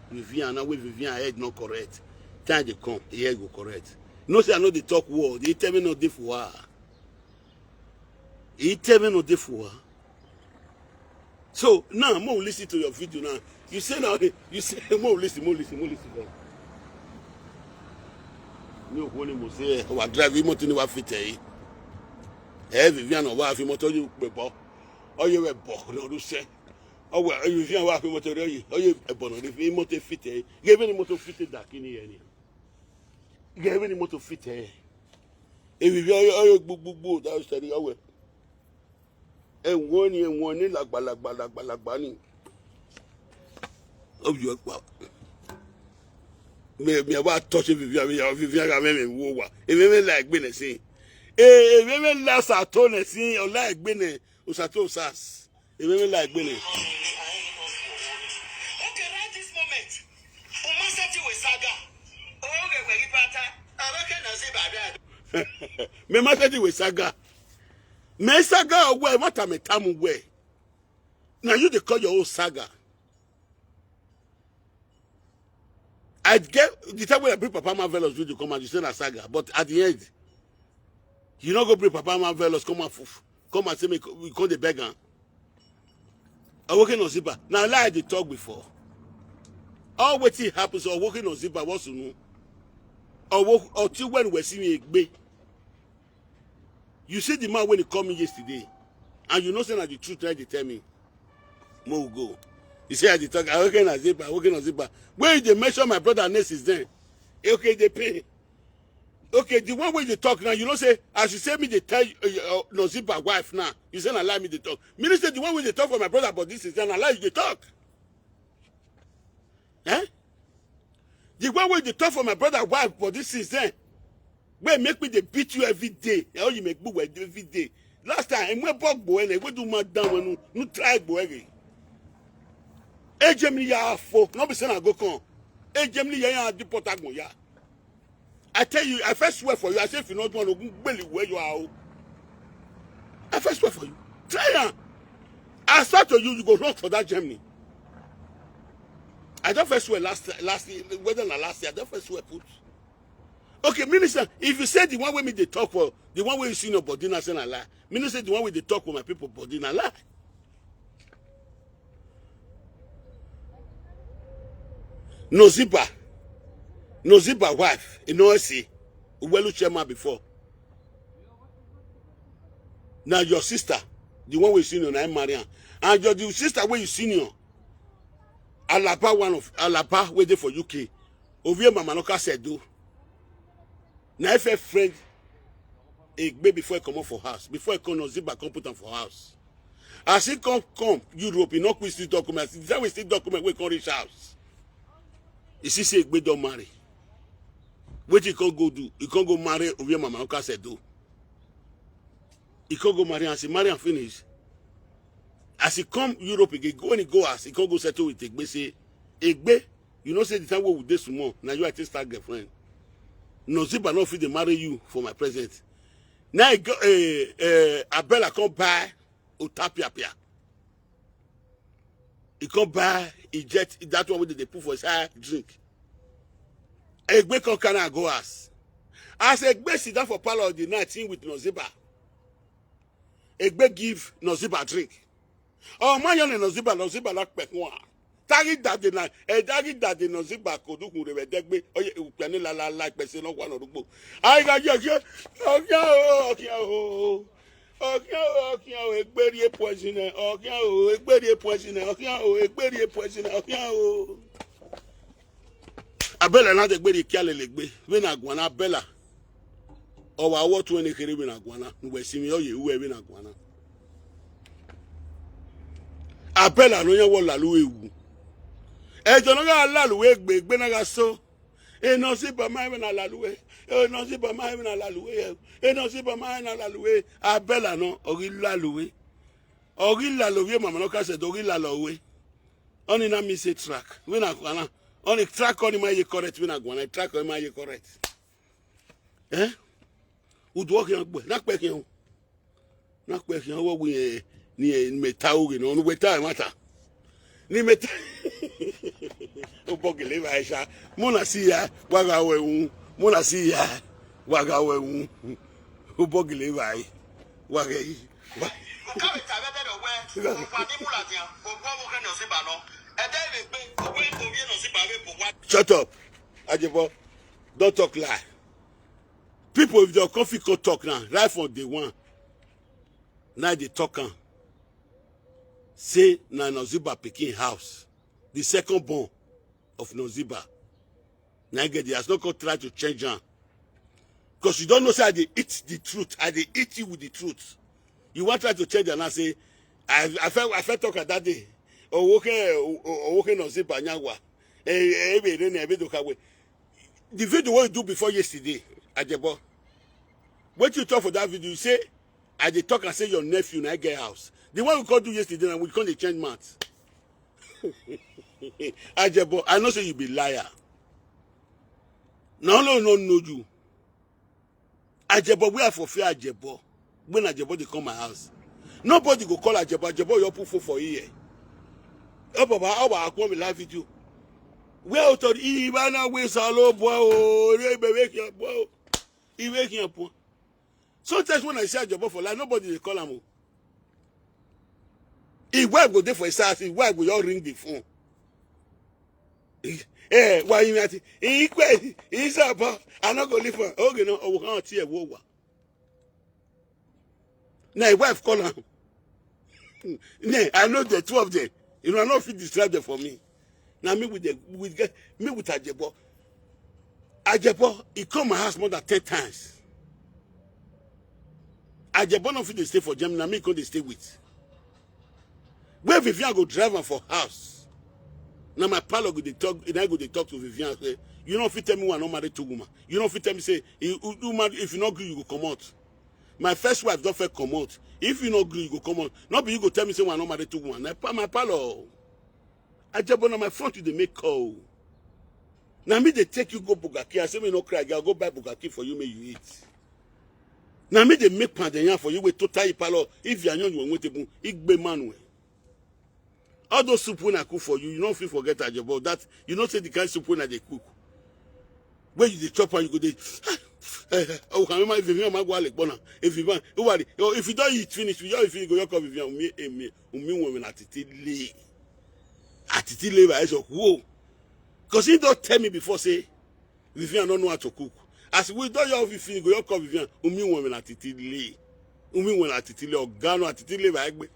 Vivian, now wey Vivian head not correct. Time dey come, e head go correct. You know say I no dey talk word. He tell me no dey for her. He tell me no dey for her. So now, mo listen to your video now. You say now, you say mo listen, mo listen, mo listen. Now. Mi ò kú ni mo ṣe wa drive mọ́tò ni wa fit e. Eh, Vivian wa fi mọ́tò yìí pè bọ́. Oye we bọ́ no do se. Owe Vivian wa fi mọ́tò re yi. Oye e bọ́ no fi mọ́tò fit e. Ge be ni mọ́tò fit e da kini e ni. Ge be ni mọ́tò fit e. E Vivian oye, oye gbugbu da o se ri owe. Enwoni, enwoni, lagba, lagba, lagba, lagba ni. Obi okpa. Me, me wa touch Vivian, me ya Vivian ga me me wo wa. E me me like be ne sin. E, e me me la sa to ne sin, o like be ne. O sa to sas. E me me like be ne. Okay, right this moment. O ma sa ti we saga. O ge we ipata. Abeke na si bada. Me ma sa ti we saga. Me saga we, what am tamu we? Now you dey call your own saga. I get the time when I bring Papa Marvelous video come out, you say na saga. But at the end, you no go bring Papa Marvelous come out, f-, come and say me co-, we come dey beg am. Awoke no ziba. Now lie dey talk before. All wetin happens, Awoke no ziba, what's unu? Awo-, until when we see me egbe. You see the man when he call me yesterday, and you know say na the truth na dey tell me. Mo go. He say I dey talk. I okay na ziba. I okay na ziba. When you dey mention my brother name since then, e okay dey pain. Okay, the one wey you dey talk now, you know say, as you say me dey tell you, uh, uh, Noziba wife now, you say na lie me dey talk. Meaning say the one wey dey talk for my brother body since then, na lie you dey talk. Eh? The one wey dey talk for my brother wife body since then, wey make me dey beat you every day. Eh, you make me every day. Last time, I went bog boy and I went do my down when no try boy again. Ejemni ya fo, no be say na go come. Ejemni ya ya di potagbon ya. I tell you, I first swear for you. I say if you not want to gbeli where you are, oh. I first swear for you. Try am. I swear to you, you go run for that Germany. I don't first swear last last year, whether na last year, I don't first swear put. Okay, minister, if you say the one wey me dey talk for, the one wey you see your body na say na lie. Minister, the one wey dey talk for my people body na lie. Noziba, Noziba wife, you know see, Uwelu chairman before. Now your sister, the one wey you senior, na him marry am. And your the sister wey you senior, Alaba one of Alaba wey dey for U K. Ovie Mama no ka said do. Na if a friend Egbe before he comot for house, before he come Noziba come put am for house. As he come come Europe, he no quick see document. As he dey see document wey come reach house, he see say Egbe don marry. Wetin he come go do? He come go marry Ovie Mama Oka Sedo. He come go marry am. As he marry am finish, as he come Europe again, when he go house, he come go settle with Egbe say, Egbe, you know say the time wey we dey small, na you I take start girlfriend. Noziba no fit dey marry you for my present. Now he go, eh, eh, Abela come buy Otapiapia. He come buy, he jet, that one wey dem dey put for inside drink. Egbe come carry am go house. As Egbe sit down for parlour of the night, him with Noziba. Egbe give Noziba drink. Oh, my young Noziba, Noziba like pekun. Tari dade na, eh, tari dade Noziba ko dukun re degbe. Oye, upene la la la pese no kwa no dugbo. Ai ga je je. Okia o, okia o. Okia o, okia o, egberi e poison. Okia o, egberi e poison. Okia o, egberi e poison. Okia o. Abela na de gberi kia le legbe. We na gwana Abela. Owa wo tu ene kere we na gwana. Nwe simi oye uwe we na gwana. Abela no ya wo lalu ewu. E jo no ga lalu egbe, egbe na ga so. E no si ba mai we na lalu e. E no si ba mai we na lalu e. E no si ba mai na lalu e. Abela no, ogi lalu e. Ogi lalu we mama no ka se do ogi lalu we. Oni na mi se track. We na gwana. Oni track oni ma ye correct, we na gwana. Track oni ma ye correct. Eh? Udu oki an gbe. Na pe ki an. Na pe ki an wo we, eh, ni, eh, ni meta oge no, ni weta mata. Ni meta. O bogile ba sha. Mo na si ya, wa ga we un. Mo na si ya, wa ga we un. O bogile ba yi. Wa ga yi. Wa. Shut up. Ajebo, don't talk lie. People, if dem come fit come talk now, right from day one, now they talk am. Say na Noziba pikin house, the second born of Noziba. Now get the house, no come try to change am. 'Cause you don't know say I dey eat the truth. I dey eat you with the truth. You want try to change am now, say, I, I felt, I felt talk that day. Owoke, o-, o-, owoke Noziba nyangwa. Eh, eh, ebe ere na ebe doka we. The video wey you do before yesterday, Ajebo. Wetin you talk for that video, you say, I dey talk and say your nephew na get house. The one we come do yesterday, na we come dey change mouth. Ajebo, I know say you be liar. Na only no know you. Ajebo, where I for fear Ajebo? When Ajebo dey come my house, nobody go call Ajebo. Ajebo, you put phone for here. Oh, Baba, oh, Baba, come live video. Where authority? Ibana we salo bo o, re be we kian bo. Iwe kian po. Sometimes when I see Ajebo for live, nobody dey call am o. His wife go dey for his house, his wife go just ring the phone. Eh, why you at? He kwe, he's up. I no go leave her. Okay, no, oh, can't hear what. Now his wife call him. Nah, I know the two of them. You know, I no fit describe them for me. Now me with the, with get, me with Ajebo. Ajebo, he come my house more than ten times. Ajebo no fit dey stay for Germany, na me he come dey stay with. Where Vivian go drive am for house? Na my parlour go dey talk, na I go dey talk to Vivian say, "You no fit tell me why I no marry two woman. You no fit tell me say, you, you, you marry, if you no gree, you go comot. My first wife don first comot. If you no gree, you go comot. No be you go tell me say why I no marry two woman." Na pa-, my parlour. Ajebo, na my front you dey make call. Na me dey take you go Burger King. I say, "Make you no cry, girl, go buy Burger King for you, make you eat." Na me dey make pounded yam for you with total ipalo. If you are young, you want to igbe manwe. All those soup when I cook for you, you no fit forget Ajebo. That, you know say the kind soup when I dey cook. When you dey chop am, you go dey, eh, eh, oh, can remember if you remember go Alekpona, if you remember, oh, if you don eat finish, you don eat finish, go your cup, if you umi, umi, umi, when I titi lay. I titi lay by so, whoa. 'Cause he don tell me before, say, Vivian no know how to cook. As we don your Vivian, go your cup, Vivian, umi, when I titi lay. Umi, when I titi lay, oga no, I titi lay by egbe.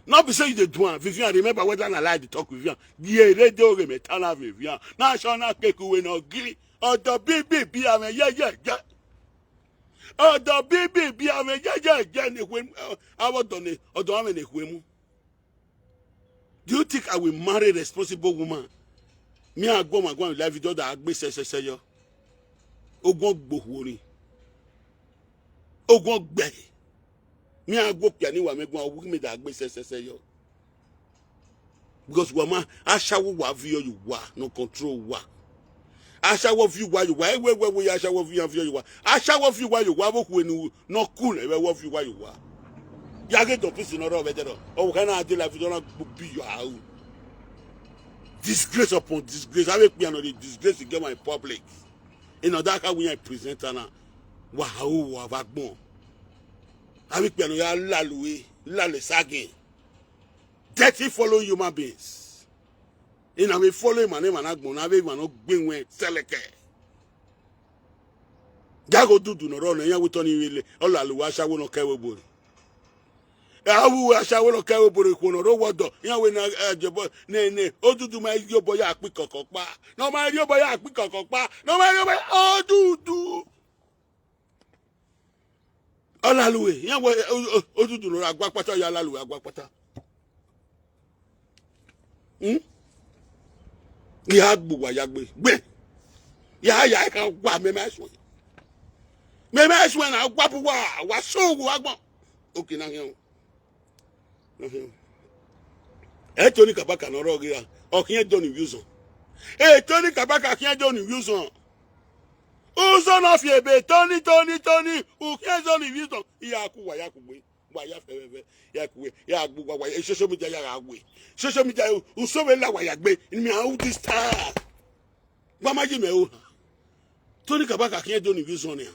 No be say you dey do am, Vivian. Remember whether na lie dey talk, Vivian. Ye radio re me tana, Vivian. National cake we no gree. Odo bibi bi ame, yeah, yeah, yeah. Odo bibi bi ame, yeah, yeah, yeah. Ne hwe mu, eh, awo do ne, odo ame ne hwe mu. Do you think I will marry a responsible woman? Me, I go, I go, I live with other agbe se, se, se, yo. Ogun gbohori. Ogun gbe. Me, I go, piani wa, me go, I will me that agbe se, se, se, yo. Because woman, ashawo wa view you wa, no control wa. Ashawo view wa you wa, eh, we, we, we, ashawo view, view you wa. Ashawo view wa you wa, wo ku enu, no cool, eh, we, wo view wa you wa. Ya get the person no over there. Oh, can I do like you don't be your own? Disgrace upon disgrace. I make me another disgrace again my public. You know that how we are present now. Wow, wow, wow. I make me another lalue, lale sagin. Dirty following human beings. In a way, following my name and agbon, I will not bring when seleke. Jago dudu no run, and we turn in all aluwa shawo no kewe bori. Awu ashawo no kewe bori, kuno ro wodo. Ya we na, eh, jebo, ne, ne. O dudu ma yo boya akpi kokokpa. No ma yo boya akpi kokokpa. No ma yo boya, o dudu. Olaluwe, ya we, o, o, o dudu no agwa pata, ya laluwe agwa pata. Hmm? Ya gbu wa ya gbe. Gbe. Ya, ya ka gwa me ma so. Me ma so na gwa bu wa, wa so wa gbon. Okay, na here. Mhm. Eh, Tony Kabaka no rogi ya. O kien Johnny Wilson. Eh, Tony Kabaka kien Johnny Wilson. Uzo no fie be Tony, Tony, Tony. U kien Johnny Wilson. Ya ku wa ya ku gbe. Wa ya fe fe fe. Ya ku we. Ya gbu wa wa. Eh, social media ya ga we. Social media u so we la wa ya gbe. Ni mi a u this time. Wa ma ji me o. Tony Kabaka kien Johnny Wilson ya.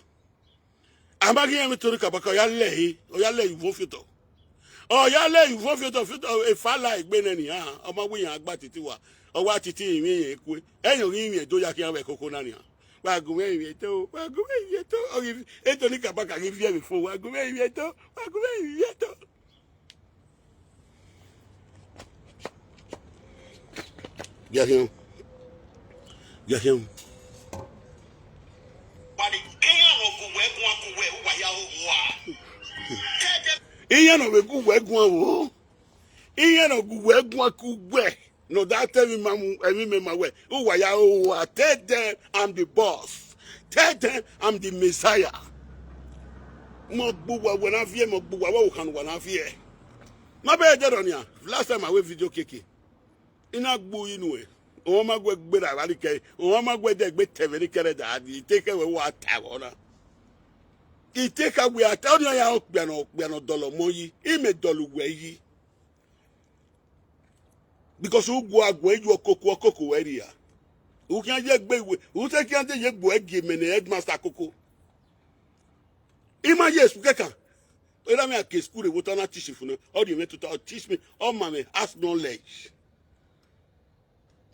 Amagi ya me Tony Kabaka, o ya le, o ya le ivo fito. O ya le ivo fito, fito, e fa la egbe ne ni ha. O ma wi ya gba titi wa. O wa titi mi ye kwe. E yo ri mi e do ya ki an we koko na ni ha. Wa gu we ye to, wa gu we ye to. O ri e Tony Kabaka ri fi e mi fo. Wa gu we ye to, wa gu we ye to. Get him. Get him. Iye no we gu we gu wo. Iye no gu we gu ku we. No, that tell me, mamu, emi me ma we. Who wa ya, oh, I tell them I'm the boss. Tell them I'm the Messiah. Mo gbu wa wa na fie, mo gbu wa wa kan wa na fie. Ma be je do ni a. Last time I we video keke. Ina gbu inu e. O ma gwe gbe da wa ni ke. O ma gwe de gbe te ve ni kere da di. Take away wa ta wo na. I take away ata ni ya o gbe no, gbe no dolo mo yi. I me dolo we yi. Because u gwa gwe ju okoko okoko we ri ya. U kien je gbe we. U se kien je gbe gi me ne headmaster koko. Ima yes keka. Ela me ake school e wo ta na teach fu na. All the way to ta-, teach me. All my me has knowledge.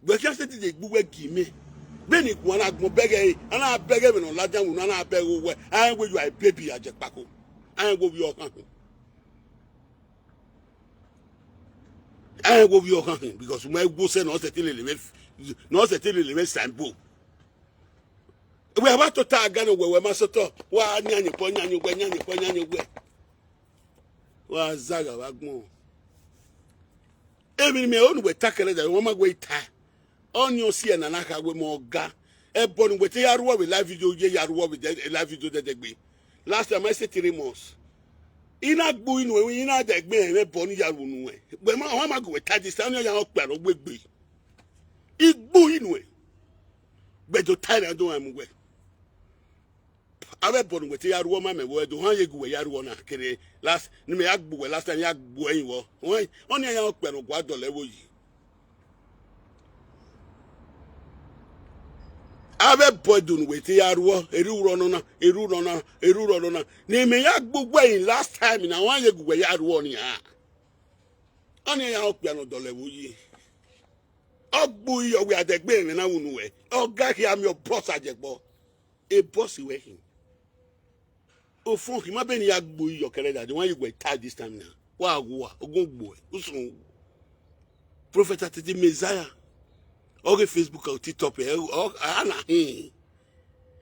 We kien se ti de gbu we gi me. Be ni ku ana gbon bege, ana bege me no la jan wu na, ana bege we. Ai we you are a baby, Ajepako. Ai we you are. Ai wo bi o kan hin, because mo e wo se no se ti le le me, no se ti le le me sambo. We are about to tag again. We were master. Wa nyanyi po nyanyi we nyanyi po nyanyi we. Wa zaga wa gbon. Emi me onu we takele da wa ma we ta. Onyo si e na na ka we mo ga. E bonu we te ya ruo we live video ye ya ruo we de live video de de gbe. Last time I said three months. Ina gbu inu e ina de gbe e bonu ya ru nu e. We ma wa ma go we ta this time ya o pe ro we gbe. Igbu inu e. Gbedo time I don't am we. Abe bonu we te ya ruo ma me we do han ye gu we ya ruo na kere last ni me ya gbu we last time ya gbu e wo. Won oni ya o pe no gwa do le wo yi. Abe bodun we te ya ruo eru ro no na eru ro na eru ro no na ni me ya gbu we in last time na wan ye gu we ya ruo ni ha. Oni ya o pe no do le wo yi. Ogbu iyo we adegbe me na unu we. Oga ki am your boss ajegbo. A boss we him. O fun ki ma be ni agbu iyo kere da. The one you go tie this time now. Wa wa ogun gbo e. Usun. Prophet Atiti Messiah. Oge Facebook or TikTok e. O ana hin.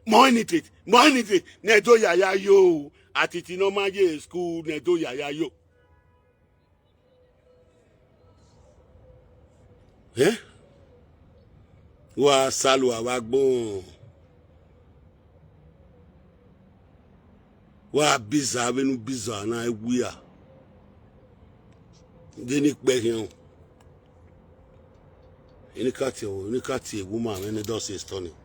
Mo anything. Mo anything. Ne do ya ya yo. Atiti no ma ye school ne do ya ya yo. Eh? Wa salu awa gbon. Wa biza venu biza na ewia. Deni pe hian. Ini kati o, ini kati e woman when the dust is turning.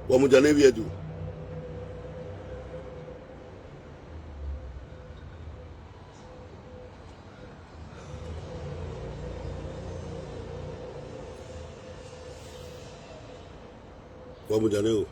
Wa mu jane viedu. Wa mu jane o.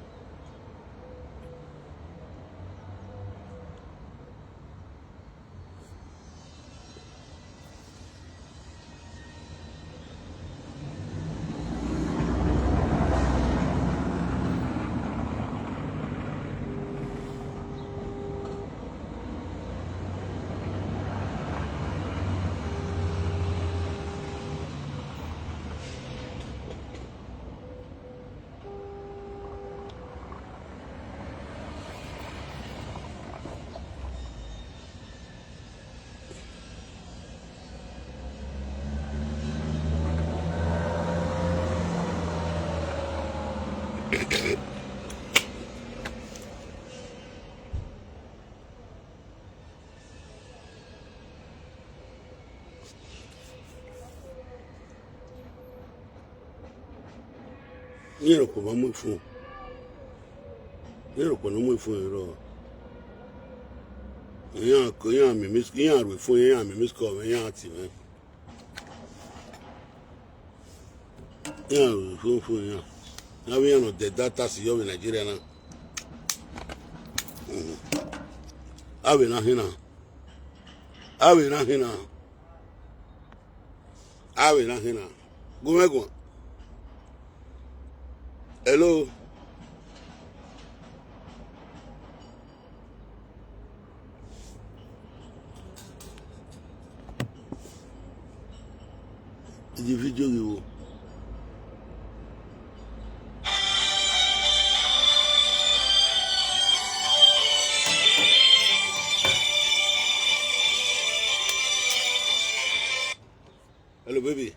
Nyero ko ba mu phone. Nyero ko no mu phone ro. Yan ko yan mi miss yan ru phone yan mi miss call yan ati me. Yan ru phone phone yan. Na we yan no de data si yo we Nigeria na. Mhm. Awe na hina. Awe na hina. Awe na hina. Gume gun. Hello. Iji video gi wo. Hello, baby.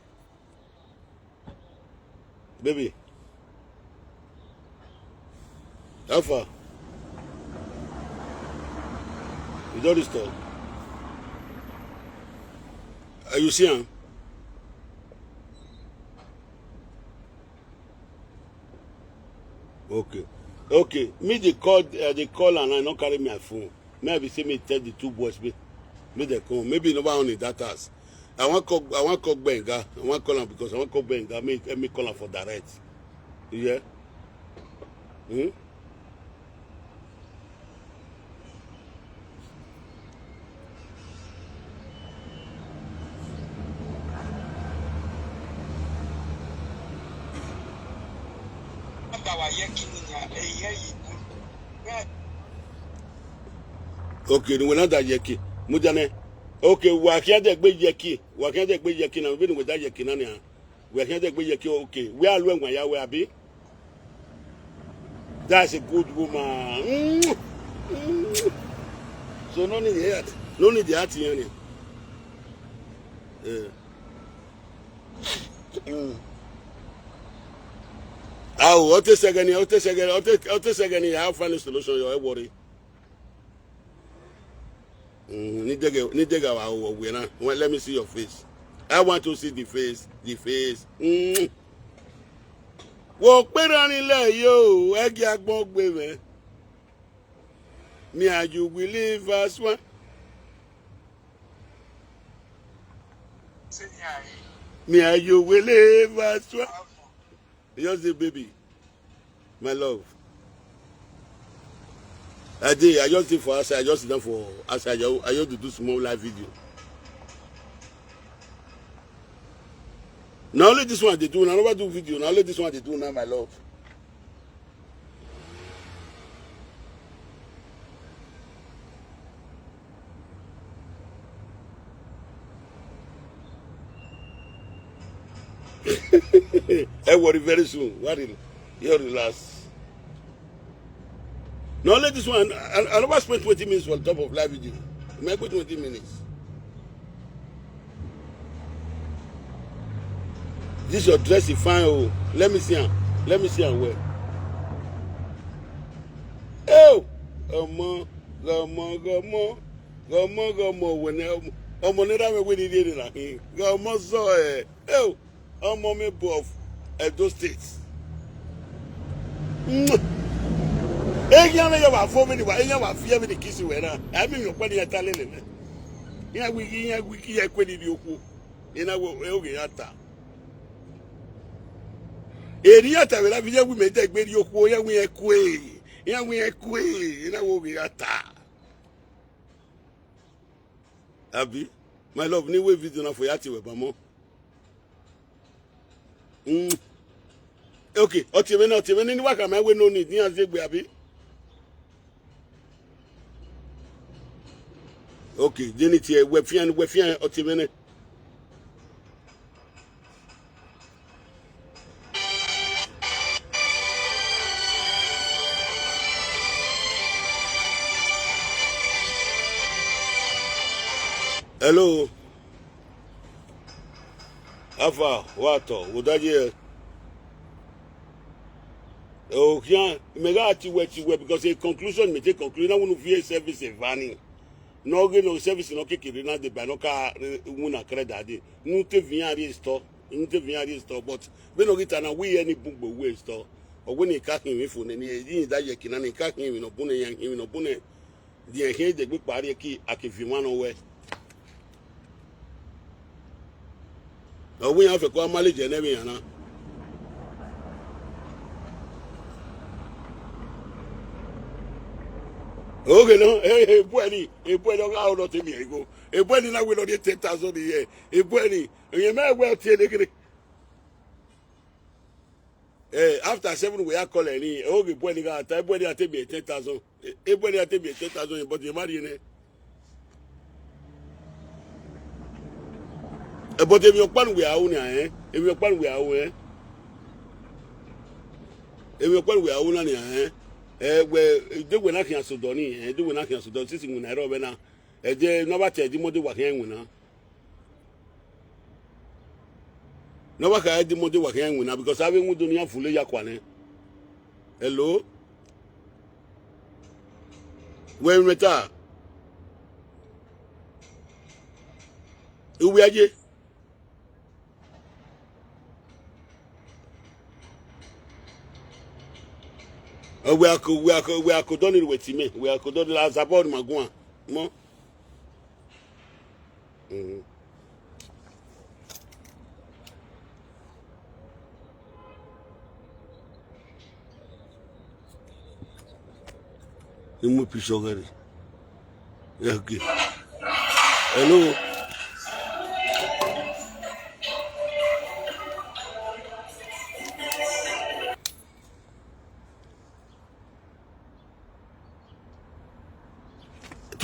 Baby. How far? You don reach store? Uh, you see am? Okay. Okay. Me dey call, uh, dey call and I no carry my phone. Maybe say me tell the two boys make, make dem come. Maybe you never on the datas. I wan call, I wan call Gbenga. I wan call am because I wan call Gbenga. Make, make me call am for direct. You hear? Hmm? Wa yeki ni ya, eh, ye yi. Okay, ni wena da yeki. Mujane. Okay, wa kia de gbe yeki. Wa kia de gbe yeki na, bi ni weda yeki na ni a. Wa kia de gbe yeki, okay. We are lwen wa ya we abi. That's a good woman. Mm. Mm. So no need the heart. No need the heart here. Yeah. Mm. Awo, ote segeni, ote segeni, ote, ote segeni, I have find a solution, you worry. Mm, ni dege, ni dege wa wo we na. Well, let me see your face. I want to see the face, the face. Mm. Wo pera ni le yo, egi agbon gbe me. Me and you will live as one. Me and you will live as one. Just say, baby, my love. I dey, I just dey for outside, I just sit down for outside, I just, I just dey do small live video. Na only this one I dey do, na never do video, na only this one I dey do now, my love. Don't worry, very soon. Worry, you relax. No, let this one. I, I never spend twenty minutes on top of live video. Make it twenty minutes. This your dress is fine. Oh, let me see am. Let me see am well. Oh, omo, omo, omo, omo, omo. When omo, omo, never me when he did it. Omo, so eh. Oh, omo, me boy of Edo State. Eya me ya wa fo me ni wa, eya wa fie me ni kisi we na. Abi mi o pe ni ya ta lele me. Ya wi, ya wi ki ya kwe ni di oku. Ina wo e oge ya ta. Eri ya ta we la bi ya wi me de gbe di oku, ya wi e kwe. Ya wi e kwe. Ina wo oge ya ta. Abi, my love, ni we video na for ya ti we ba mo. Mm. Okay, otimene, otimene ni waka my way no need ni azegbe abi. Okay, deni ti e we fian, we fian otimene. Hello. Afa, wato, udaje. Okian, mega ti we ti we because a conclusion me take conclusion. Na wonu vie service evani. No ge no service no kekere na de ba no ka wuna credit de. Nu te via restore. Nu te via restore, but we no get na we any book we store. O we ni ka hin we fo ne ni e da ye kina ni ka hin we no bune yan hin we no bune. Di ehin de gbe pari ki ake fi wan no we. O we yan fe ko amale je ne we yan na. Okay, no, hey, hey, bweni, hey, bweni, o ga o no te mi ego. Hey, bweni na we no de ten thousand a year. Hey, bweni, ye me we tie de kere. Eh, after seven we are calling ni. Oh, the boy ni ga ta, boy ni ate be ten thousand. Eh, boy ni ate be ten thousand, but you marry ne. Eh, but if you pan we are own eh. If you pan we are own eh. If you pan we are own eh. Eh, we do we na kian so doni, eh, do we na kian so don sisi we na ro be na. Eh, de no ba te di mo de wa kian we na. No wa ka di mo de wa kian we na because ave mu dunia fule ya kwa ne. Hello? We meta. Uwe aje. Uh, we are co-, we are co-, we are co-, done it with me. We are co-, done it as about Magua. Mo. Mm-hmm. Ni mu pisho gari. Yeah, okay. Hello.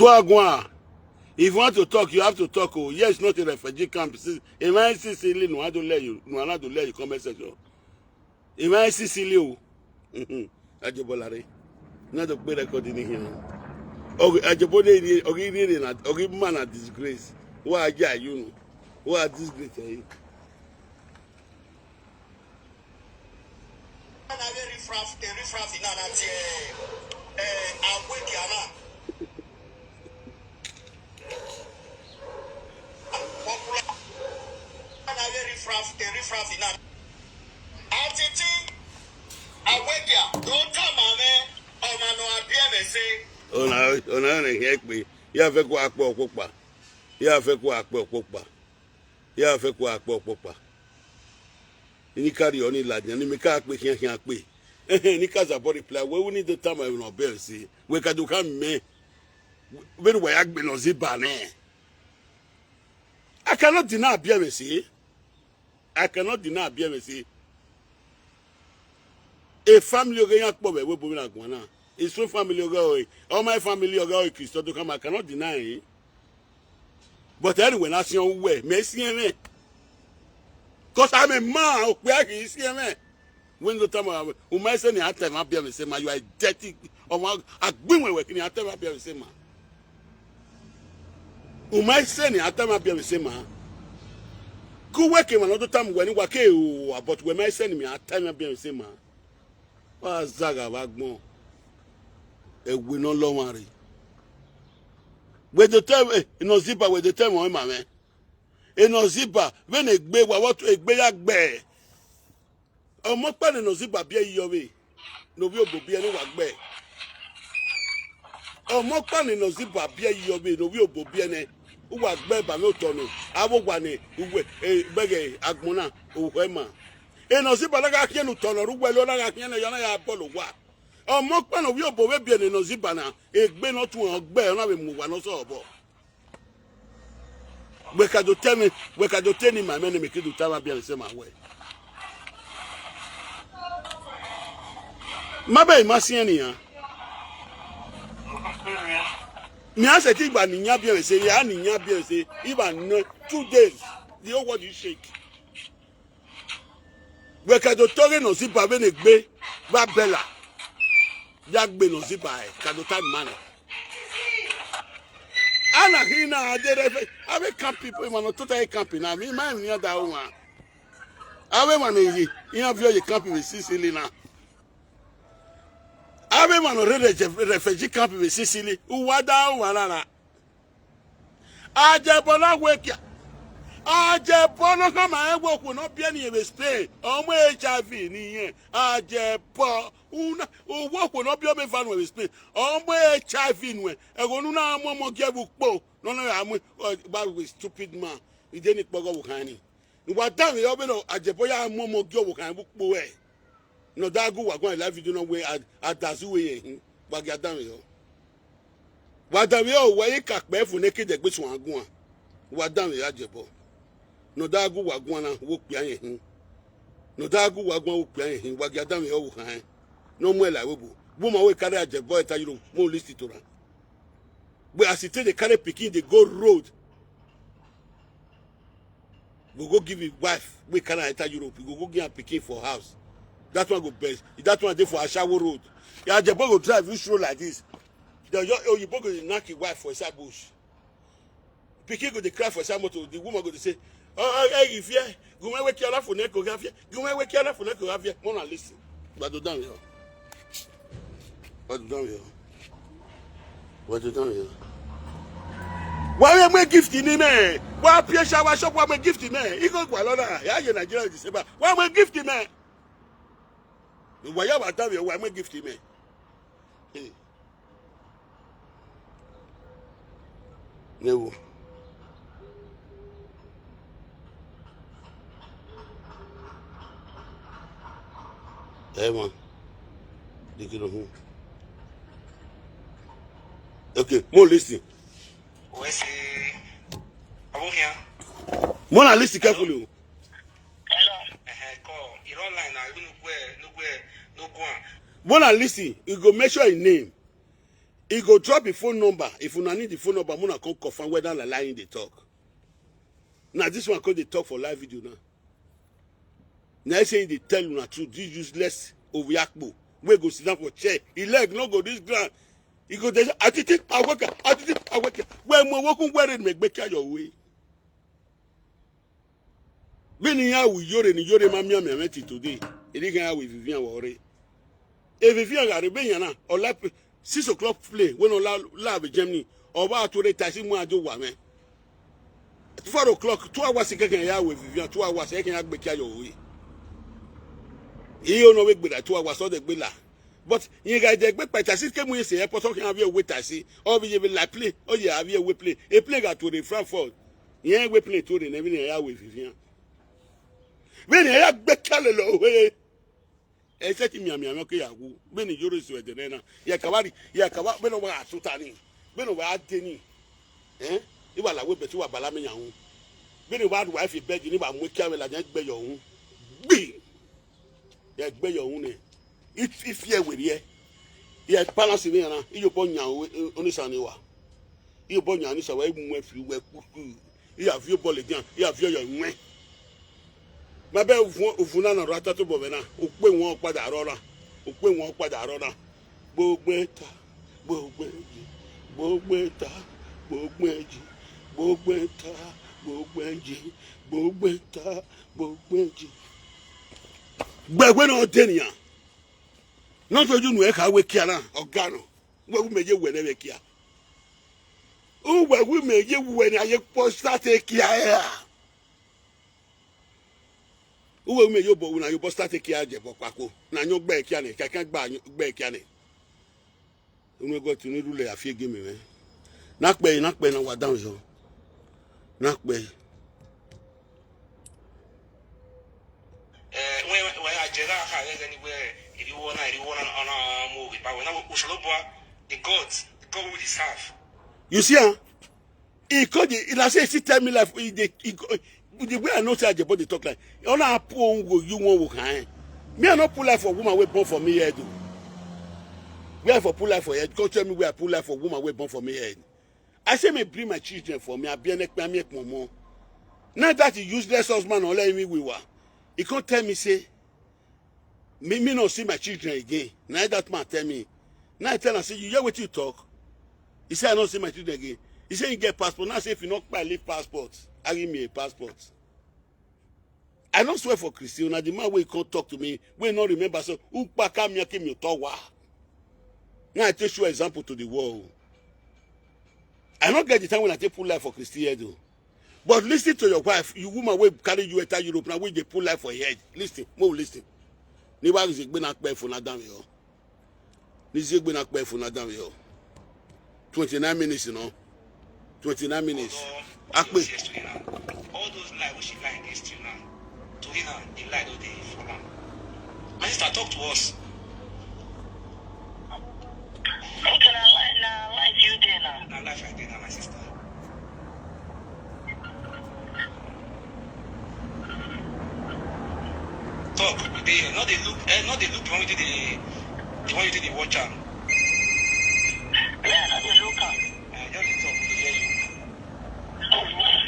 Wagwan. If you want to talk, you have to talk. Oh, yes, not a refugee camp. If I see silly, no, I don't let you. No, I don't let you comment section. If I see silly, oh. Ajibola re. Not to play recording here. Okay, Ajibola re, okay, really na, okay, man a disgrace. Why are you? Why are disgrace? Eh? Ana we riffraff, eh, riffraff ina na ti, eh, eh, Aweke ana. Popular. Ana we riffraff, eh, riffraff ina. Atiti Aweke a, don tama me, ọma no abie me se. Ona, ona na ihe kpe. Ya fe kwa akpọ ọkpụkpa. Ya fe kwa akpọ ọkpụkpa. Ya fe kwa akpọ ọkpụkpa. Ni carry on la nya ni me ka pe hian hian pe. Ni ka za body play. We we need the time I will not bear see. We ka do come me. When we agbe no ziba ne. I cannot deny abia me see. I cannot deny abia me see. A family oge yan kpo be we bo mi na gwana. It's so family oge o. All my family oge o Christo to come. I cannot deny it. But anyway, na si on we me si me. Cause I'm a man, o pe a ki si me. When the time I, o my say ni atem abia me say ma, you are dirty. O ma agbin we we ni atem abia me say ma. O my say ni atem abia me say ma. Ku we ke ma no do time we ni wa ke o, but we my say ni mi atem abia me say ma. Wa zaga wa gbon. E we no lo wan re. We dey tell, eh, ino ziba we dey tell mo ma me. Ino ziba we na egbe wa wo to egbe ya gbe. Omo pa ni ino ziba bi e yo we. No bi obo bi e ni wa gbe. Omo pa ni ino ziba bi e yo we, no bi obo bi e ne. U wa gbe ba me utono. Awo wa ni uwe, eh, bege agbona uwe ma. Ino ziba na ga kien utono ru we lo na ga kien ne yo na ya bolo wa. Omo pa no wi obo we bi e ni ino ziba na. Egbe no tu on gbe na we mu wa no so obo. We ka do tell me, we ka do tell me my men make do tell me be say my way. Ma be ma si eni ya. Mi a se ki gba ni nya bi e se, ya ni nya bi e se, iba no two days, the whole world is shake. We ka do toge ino ziba we na egbe, ba bela. Ya gbe ino ziba e, ka do tag man. Ana hina adere fe, ave camp people, man, no tota e camp na, mi ma mi ada o ma. Ave man yi, ya vio ye camp we Sicily na. Ave man no re refugee camp we Sicily, u wa da o wa na na. Ajebo na wekia. Ajebo no kama ewo ku no bi eni ebe Spain. Omo H I V ni yen. Ajebo. Una, owo ku no bi ome vanu ebe Spain. Omo H I V nu e. Ego nu na mo mo ge bu po. No, no, amu, oh, ba we stupid man. Ide ni pogo bu kani. Ni wa dan yo be no Ajebo ya mo mo ge bu kan bu po e. No da gu wa gwan live video no we ad-, adazu we yen. Wa ga dan yo. Wa da we o, wa yi ka pe fu ne kide gbe sun agun a. Wa da we Ajebo. No da gu wa gun na wo pe ayen hin. No da gu wa gun wo pe ayen hin. Wa ga da we o wo kan. No mo la we bu. Bu ma we carry Ajebo e ta Europe. Mo list to ran. We as it dey carry pikin dey go road. Go go give him wife. We carry enter Europe. Go go give am pikin for house. That one go best. That one dey for Ashawo road. Yeah, Ajebo go drive you through like this. The yo- oyibo go dey knack him wife for inside bush. Pikin go dey cry for inside motor. The woman go dey say, "Oh, oh, hey, you fear? Go my wake your life for neck, go have fear. Go my wake your life for neck, go have fear." Mona listen. But do down here. But do down here. But do down here. Why we make gift in him? Why pay shower shop? Why make gift in him? He go go alona. Yeah, you Nigeria December. Why make gift in him? Why you about time? Why make gift in him? Hey. Newo. Ema. Dikino hu. Okay, mo listen. Where's he? I'm here. Mona listen carefully. Hello. Eh, call. You don't line now. You no go, no go, no go. Mona listen. You go make sure your name. He go drop his phone number. If una need the phone number, una come confirm whether na lie he dey talk. Now this one come dey talk for live video now. Now he say he dey tell una truth. This useless Oviakpo wey go sit down for chair. His leg no go this ground. He go dey say, "Atiti aweke, Atiti aweke." Well, mo wokun where me gbeke your way. Beni ya wi yore ni yore ma mia mia meti today. Eri ga ya wi Vivian wore. E Vivian ga re benya na. Ola six o'clock play when Ola la be Germany. Oba to the taxi mu ajo wa me. Four o'clock, two hours ke ya wi Vivian, two hours e ke ya gbeke your way. Iyo no we gbera two hours o de gbela. But you guys dey gbé pẹ̀tà sí kému yẹn ṣe airport ọkàn àbí ewé tà sí ọbí yẹn bí la play ó yẹ àbí ewé play a play ga to the Frankfurt yẹn ewé play to the nẹ́bí ni ẹ̀yà wé fìfihàn. Bẹ́ẹ̀ ni ẹ̀yà gbé kálẹ̀ lọ wé ẹsẹ̀ tí miàmì àwọn kéèyàn wú bẹ́ẹ̀ ni yóò sọ ẹ̀dẹ̀ náà yẹ kàwá rí yẹ kàwá bẹ́ẹ̀ ni wọ́n á tó ta ni bẹ́ẹ̀ ni wọ́n á dé ni ẹ̀ ìwà làwọ̀ ẹ̀bẹ̀ tí wà bàlá mi yàn wọ́n bẹ́ẹ̀ ni wọ́n á dùn wá fi bẹ́ẹ̀ di níbà mú kí àwọn ìlànà gbẹ̀yọ̀ wọ́n gbìn. Yɛ gbɛ yɛ ŋu nɛ. Ifi yɛ wɛ yɛ. Yɛ balance ni yana. Iyo bɔ nya onisani wa. Iyo bɔ nya onisani wa. Emu efi wɛ kuku. Iya fi bɔ le dian. Iya fi yɛ ŋwɛ. Mɛ bɛ ovun ovun na nɔrɔ atatu bɔ bɛ na. Okpe ŋwɔ kpada arɔ na. Okpe ŋwɔ kpada arɔ na. Gbogbo ta. Gbogbo ji. Gbogbo ta. Gbogbo ji. Gbogbo ta. Gbogbo ji. Gbogbo ta. Gbogbo ji. Gbegbe no dey niya. No so you know e ka we kia na ogano. We we meje we ne we kia. U we we meje we ne aye posta te kia ya. U we we meje bo na yo posta te kia je bo pako. Na nyo gbe kia ne, ka ka gba gbe kia ne. Unu go to ni rule ya fie game me. Na pe na pe na wa down yo. Na pe. Eh, when when I jera ka anywhere, if you wanna, if you wanna, on a movie, but when I was the God, the God will serve. You see, huh? He called it, he say, he tell me life, he, he, he, the way I know say Ajebo dey talk like, you know, I put on go, you won't work, eh? Me, I not put life for woman wey born for me head. Where I for put life for head? Come tell me where I put life for woman wey born for me head. I say me bring my children for me. I be an ekpe, I'm ekpe more. Now that the useless husband don't let me we were. He can't tell me say me me not see my children again. Now that man tell me. Now I tell him say you hear what you talk. He say I not see my children again. He say he get passport. Now I say if you not buy leave passport, I give me a passport. I no swear for Christian. Now the man wey come talk to me, wey no remember so who pack me came you talk wa. Now I take show example to the world. I no get the time when I take put life for Christian head o. But listen to your wife, you woman wey carry you enter Europe now, wey dey put life for your head. Listen, mo listen. Ni wa ze gbe na pe fun na dan yo. Ni ze gbe na pe fun na dan yo. Twenty-nine minutes, you know. Twenty-nine minutes. Akpe. All those lies wey she lie against you now, today now, the lie don dey for am. My sister, talk to us. Okay, na life, na life you dey now. Na life I dey now, my sister. Talk, you dey here. No dey look, eh, no dey look the one you dey, the one you dey watch am. Yeah, no dey look am. Eh, just dey talk, we dey hear you. Okay.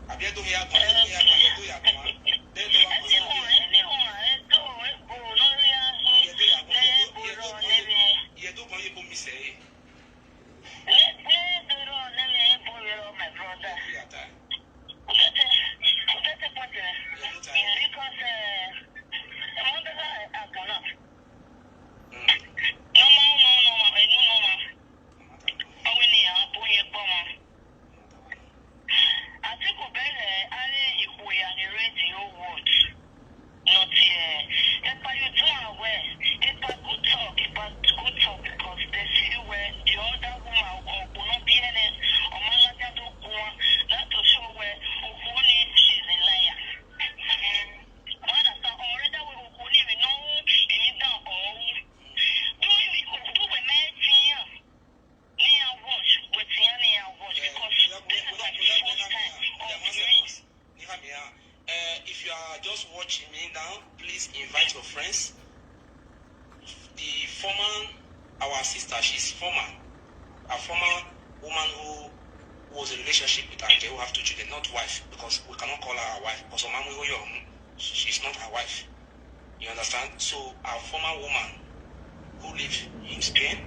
Abi Edo ya kan, Edo ya kan, Edo ya kan. Anyone, anyone, Edo, Ebo, Noria, Edo ya kan, Edo, Edo kan, Edo mi se. Edo, Edo, my brother. Edo ya ta. Because, eh, I wonder how I act or not. Normal, no, normal, I know normal. Awe ni a bo ye pa ma. Atiku bele ale iku ya ni ready your word. Not here. If I you do away, if I good talk, if I good talk, because they see where the other woman will not be any or man like that, not to show where Okuni she's a liar. What I saw already, we Okuni, we know, and you don't own. Do you do with me? Ni a watch, wetin a ni a watch, because this is like the first time of me. If you are just watching me now, please invite your friends. She's former, a former woman who was in a relationship with Ajay, who have two children, not wife, because we cannot call her our wife. Because Omamu Iwoyo, she's not our wife. You understand? So a former woman who live in Spain,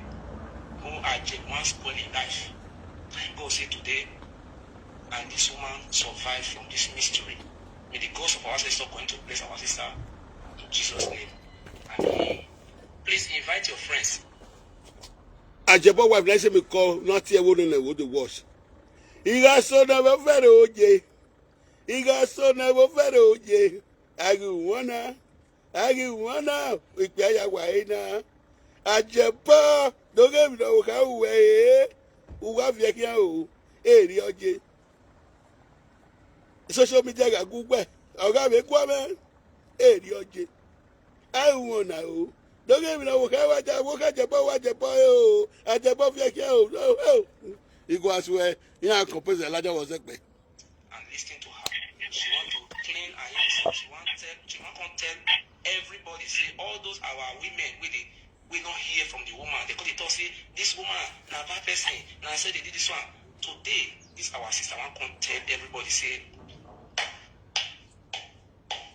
who Ajay once spoil in life, thank God say today, and this woman survived from this mystery. May the gods of our ancestors continue to bless our sister in Jesus' name. And he, please invite your friends. Ajebo wife, like say me call, not here, wouldn't know what the wash. He got so never very oje. He got so never very oje. I go wanna, I go wanna, we pay ya why na. Ajebo, don't get me no how we, who have ya here, oh, area oje. Social media ga Google, I'll have a woman, area oje. I wanna, oh, don't get me no how I, what I, what I, oh, I, oh, oh, you go as well. Yeah, compose the larger was a and listen to her. She want to clean her innocence. She want tell, she want come tell everybody say all those our women with the, we don't hear from the woman. They could talk say this woman na bad person. Na say they did this one. Today, this our sister want come tell everybody say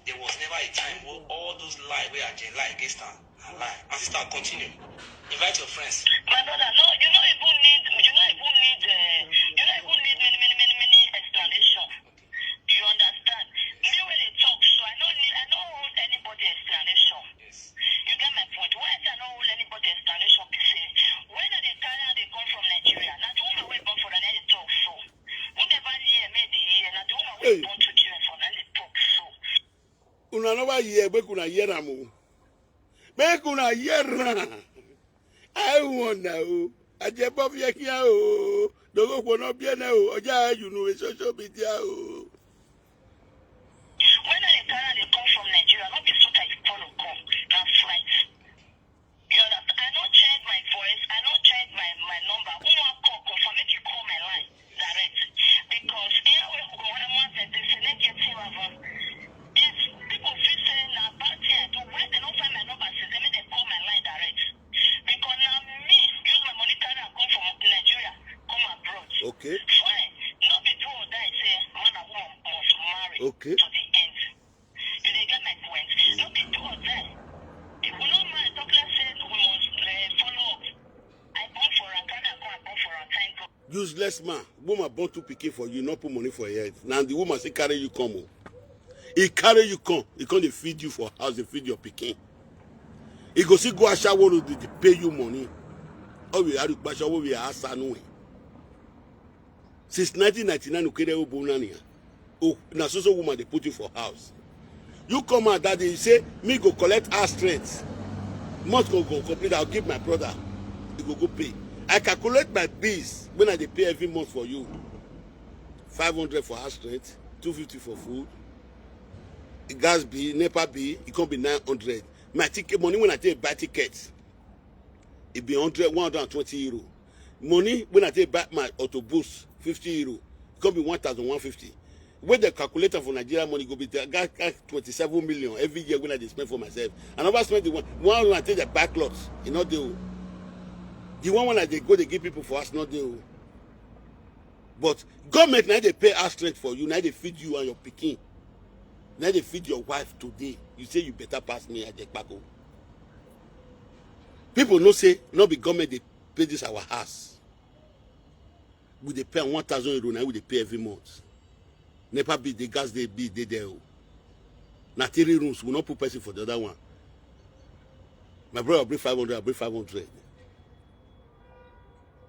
there was never a time where all those lie where I lie against her. I lie. My sister, continue. Invite your friends. My brother, no, you don't even need, you don't even need, uh, you don't even need many, many, many, many explanation. You understand? Me when they talk, so I don't need, I don't hold anybody explanation. Yes. You get my point? Why I say I don't hold anybody explanation? Be say when they carry and they come from Nigeria, now the woman will born for the talk so. Who never hear me? They hear. Now the woman will born to children for the talk so. Una never hear, make una hear am o. Make una hear am. I wanna o. Ajebo fi here o. Dogo kwo no bi na o. Oja you know social media o. When I tell they come from Nigeria, not be so that you follow come. That's right. You understand? I don't change my voice. I don't change my, my number. Who want call, confirm, make you call my line direct. Because here we go, when I'm once and they say, negative of us. If people feel say na bad thing I do, when they don't find my number, say, they make them call my line direct. Because now me, use my money carry and come from Nigeria, come abroad. Okay. Fine. No be do or die, say, man and woman must marry. Okay. To the end. You dey get my point? No be do or die. If we no mind, talk like say we must, eh, follow up. I born for am, carry am come, I born for am, thank God. Useless man, woman born two pikin for you, no put money for your head. Now the woman say carry you come o. He carry you come, he come dey feed you for house, dey feed your pikin. He go still go ashawo road dey pay you money. Oh, we are ashawo, we are asanu. Since nineteen ninety-nine, Ukere Obunania. Oh, na so so woman they put you for house. You come out that day, you say, me go collect our strength. Month go go complete, I'll give my brother. He go go pay. I calculate my bills when I dey pay every month for you. Five hundred for house rent, two fifty for food. The gas bill, NEPA bill, it can be nine hundred. My ticket money when I take buy tickets, it be hundred, one hundred and twenty euro. Money when I take buy my autobus, fifty euro, it can be one thousand one fifty. When the calculator for Nigeria money go be the guy, guy twenty-seven million every year when I dey spend for myself. I never spend the one, one when I take the back lot, you know, the, the one when I dey go, they give people for us, not the. But government now they pay house rent for you, now they feed you and your pikin. Now they feed your wife today. You say you better pass me, Ajekpako. People no say, no be government they pay this our house. We dey pay one thousand euro, now we dey pay every month. NEPA bill, the gas they bill, they there. Now three rooms, we not put person for the other one. My brother bring five hundred, I bring five hundred.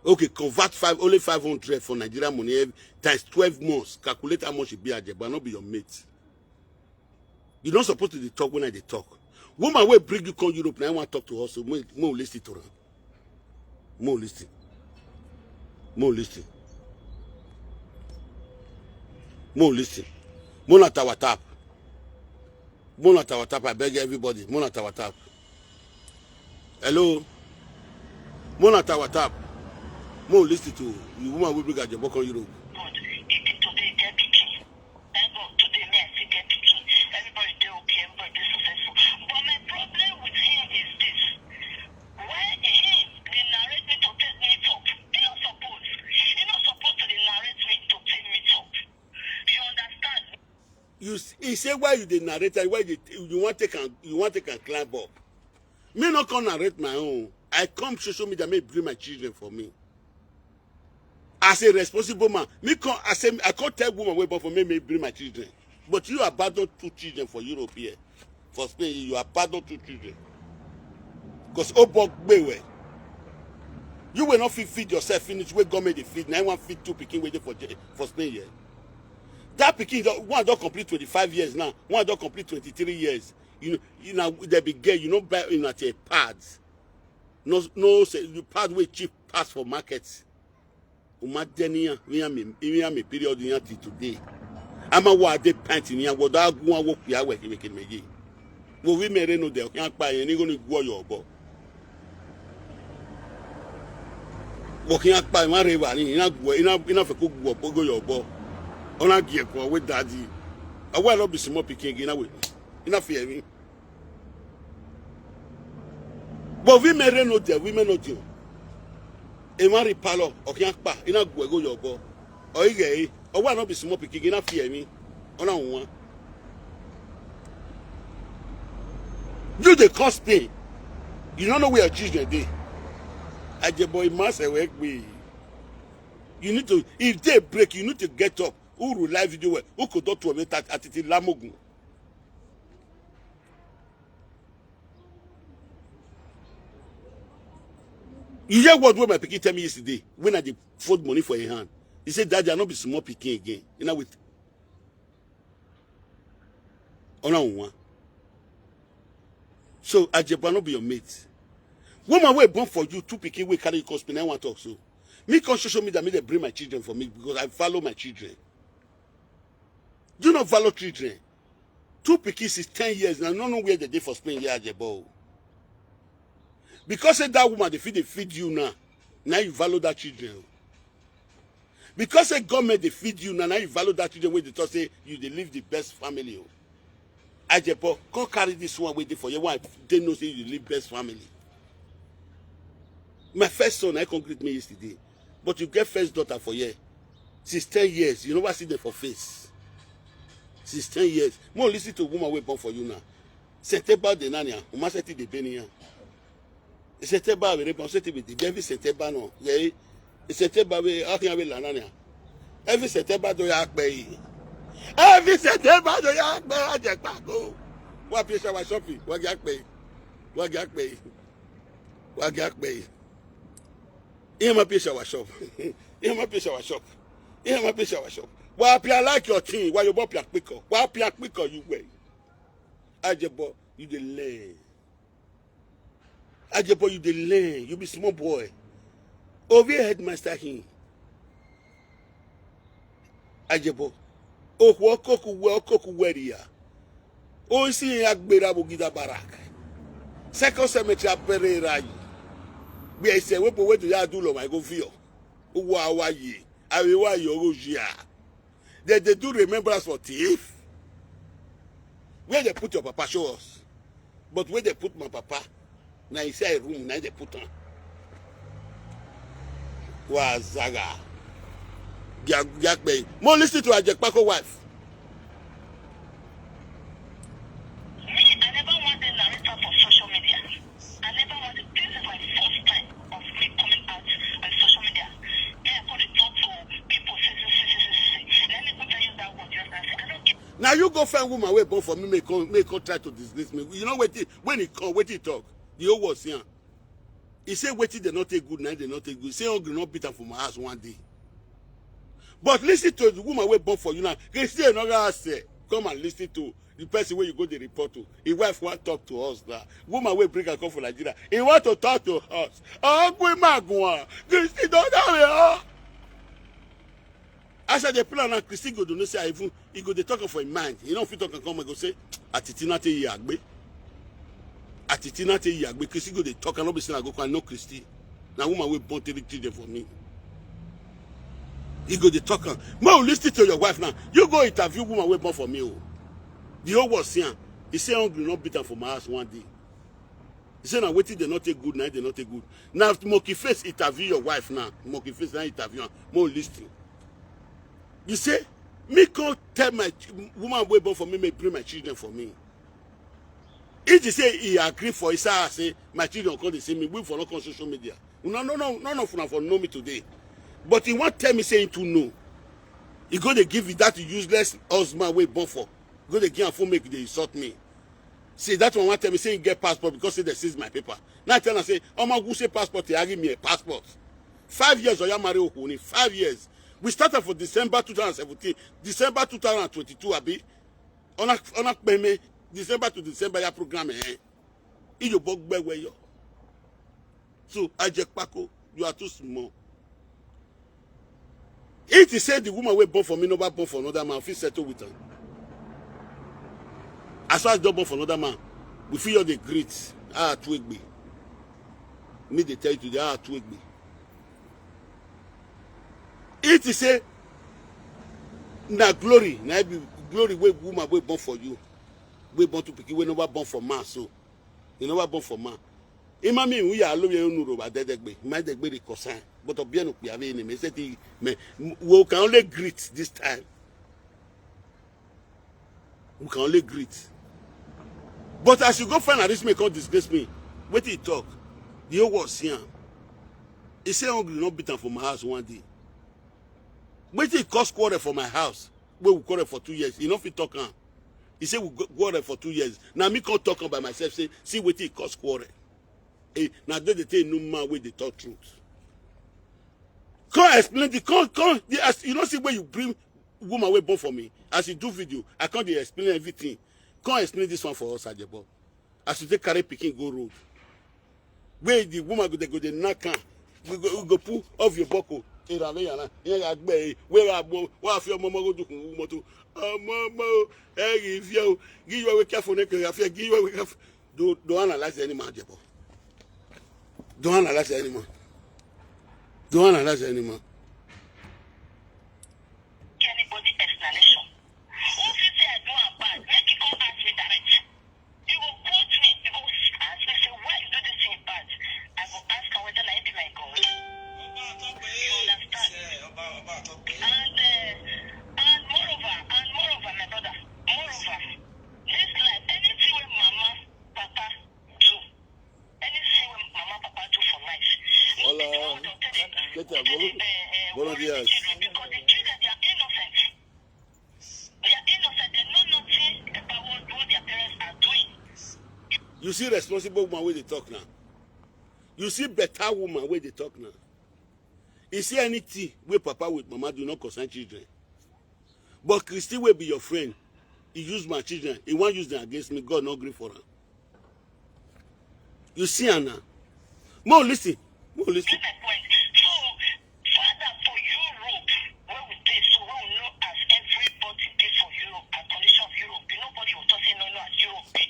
Okay, convert five, only five hundred for Nigeria money, eh, times twelve months. Calculate how much it be, Ajebo, not be your mate. You not supposed to dey talk when I dey talk. Woman will bring you come Europe, now I want talk to us, so more, more listen to her. More listen. More listen. More listen. More not our tap. More not our tap. I beg everybody. More not our tap. Hello? More not our tap. More listen to you. Woman will bring Ajebo come Europe. God, if it today get pikin, thank God today me I still get pikin. Everybody dey okay, everybody dey successful. But my problem with him is this. Why him dey narrate me He say, "Why you dey narrate am? Why you dey, you wan take am, you wan take am climb up?" Me no come narrate my own. I come social media, make bring my children for me. As a responsible man, me come, I say, I come tell woman wey born for me, make bring my children. But you abandon two children for Europe here. For Spain, you abandon two children. 'Cause Obok Bewe, you will not fit feed yourself finish where government dey feed. Now you want feed two pikin wey dey for, J- for Spain here. That pikin, don- one don complete twenty-five years now. One don complete twenty-three years. You know, you know, they be gay. You know, buy in at a pad. No, no, say you pad wey cheap pass for market. Uma deniya, we am, we am period yan till today. Ama wa de pant ni ya, wo da gun awo pia we kime kime ye. Wo we mere no de, yan pa yen ni go ni gwo yo bo. Wo ki yan pa ma re wa ni, ina gwo, ina, ina fe ko gwo bo go yo bo. Ona gie ko we daddy. Awa no be small pikin gi na we. Ina fear me. But women re no there, women no there. A man repalo, or can pa, ina gwe go your bo. Or you gay, or why not be small pikin, ina fear me. Or not one. You dey cause pain. You don't know where your children dey. Ajebo, you must work me. You need to, if they break, you need to get up. Who will live video well? Who could talk to me that attitude lamogun? You hear what wey my pikin tell me yesterday when I dey fold money for him hand. He say, "Daddy, I no be small pikin again." You know with Ona one. So Ajebo no be your mate. Woman wey born for you, two pikin wey carry you come spend, I wan talk so. Me come social media, me dey bring my children for me because I follow my children. Do not follow children. Two pikin is ten years now, no know where they dey for Spain here, Ajebo. Because say that woman dey feed, dey feed you now. Now you follow that children. Because say government dey feed you now, now you follow that children wey dey talk say you dey live the best family. Oh. Ajebo, come carry this one wey dey for you. Why they know say you dey live best family? My first son, I come greet me yesterday. But you get first daughter for here. She's ten years. You never see them for face. She's ten years. More listen to woman wey born for you now. Seteba de nania. Uma seti de benia. Seteba we rebon seti be de. Every seteba no. Yeah. Seteba we akin we la nania. Every seteba do ya pe. Every seteba do ya pe, Ajekpako. Wa pie shower shopping. Wa ya pe. Wa ya pe. Wa ya pe. Ihe ma pie shower shop. Ihe ma pie shower shop. Ihe ma pie shower shop. Wa pie like your thing. Wa yo bo pie pick up. Wa pie pick up you way. Ajebo, you dey learn. Ajebo, you dey learn. You be small boy. Ovi headmaster him. Ajebo. Oku okoku we okoku weria. Oisi ya gbera bugida barak. Second cemetery apere rayi. Be I say we bo we do ya do lo my go vio. Uwa wa ye. Awe wa yo go jia. They, they do remembrance for thief. Where they put your papa, show us. But where they put my papa, now inside room, now they put on. Wazaga. More listen to Ajekpako wife. Me, I never want the narrator for social media. I never want to. This is my first time of me coming out on social media. Me, I come to talk to people. See, see, see, see, see, see. Let me go tell you that word. You understand? I don't care. Now you go find woman wey born for me, make come, make come try to disgrace me. You know what? When he come, what he talk, the whole world see am. He say wetin dem no take good, na dem no take good. Say hungry no beat am for my house one day. But listen to the woman wey born for you now. They say another house, eh, come and listen to the person wey you go dey report to. His wife wan talk to us now. Woman wey bring am come for Nigeria, he want to talk to us. Ọgbọ́n ìmọ̀ àgùnwọ̀n, Christy don die o. As I dey plan now, Christy go do no say I even, he go dey talk am for him mind. He no fit talk am come, I go say, "Atitina te yagbe." Atitina te yagbe. Christy go dey talk, I no be say I go come, no Christy. Na woman wey born three children for me. He go dey talk am. Mo listen to your wife now. You go interview woman wey born for me o. The whole world see am. He say hungry no beat am for my house one day. He say na wetin dem no take good, na dem no take good. Now monkey face interview your wife now. Monkey face now interview am. Mo listen. You say Me come tell my ch- woman wey born for me, make bring my children for me. If he say he agree for his house, say my children come dey see me, we for no come social media. No, no, no, none of una for know me today. But he wan tell me say he too know. He go dey give that useless husband wey born for. Go dey give am phone make dey insult me. See, that one wan tell me say he get passport because say they seize my paper. Now I tell am say, Omo, who say passport? He give me a passport. Five years, Oya marry Okuni. Five years. We started for December two thousand seventeen, December two thousand twenty-two, abi? Ona, ona peme, December to December, ya program, eh? Iyo bog gbe we yo. So, Ajekpako, you are too small. If he say the woman wey born for me never born for another man, I fit settle with am. As far as don born for another man, we fit all dey greet. Ah, Tuegbe. Me dey tell you today, ah, Tuegbe. If he say na glory, na be glory wey woman wey born for you, wey born to pikin wey never born for man, so he never born for man. Imami, we are alone, you know, but that be my degbe the concern. But Obiano Piave in me said, me, we can only greet this time. We can only greet. But as you go find a rich man, come disgrace me. Wait till he talk. The whole world see him. He say hungry, not beat am for my house one day. Wait till he cause quarrel for my house. Wey we quarrel for two years. He no fit talk am. He say we go- quarrel for two years. Now me come talk am by myself. Say, see wait till he cause quarrel. Eh, now they dey tell no man wey dey talk truth. Come explain the come come the as you know see where you bring woman wey born for me. As you do video, I come dey explain everything. Come explain this one for us, Ajebo. As you take carry pikin go road, where the woman go dey go dey knock am, we go we go pull off your buckle. Ira le yana, ira gbe, where I go, where I feel mama go do kun moto. Mama, eh, if you give you away careful, neck, you fear, give you away careful. Don't don't analyze any man, Ajebo. Don't analyze any man. Don't analyze any man. Anybody explanation? Who fit say I do am bad? Make he come ask me direct. You go quote me, you go ask me say why you do this thing bad. I go ask am whether na him be my God. You understand? And uh, and moreover, and moreover, my brother, moreover, this life, anything wey mama, papa do, anything wey mama, papa do for life, no be the one wey dey take dey take dey uh, uh, worry the children because the children they are innocent. They are innocent. They know nothing about what, what their parents are doing. You see responsible woman wey dey talk now. You see better woman wey dey talk now. You see anything wey papa with mama do not concern children. But Christy wey be your friend, he use my children. He wan use them against me. God no gree for am. You see am now. More listen. More listen. Get my point. So, father for Europe, where we dey, so we know as everybody dey for Europe, and condition of Europe, nobody will talk say no, no, as Europe dey.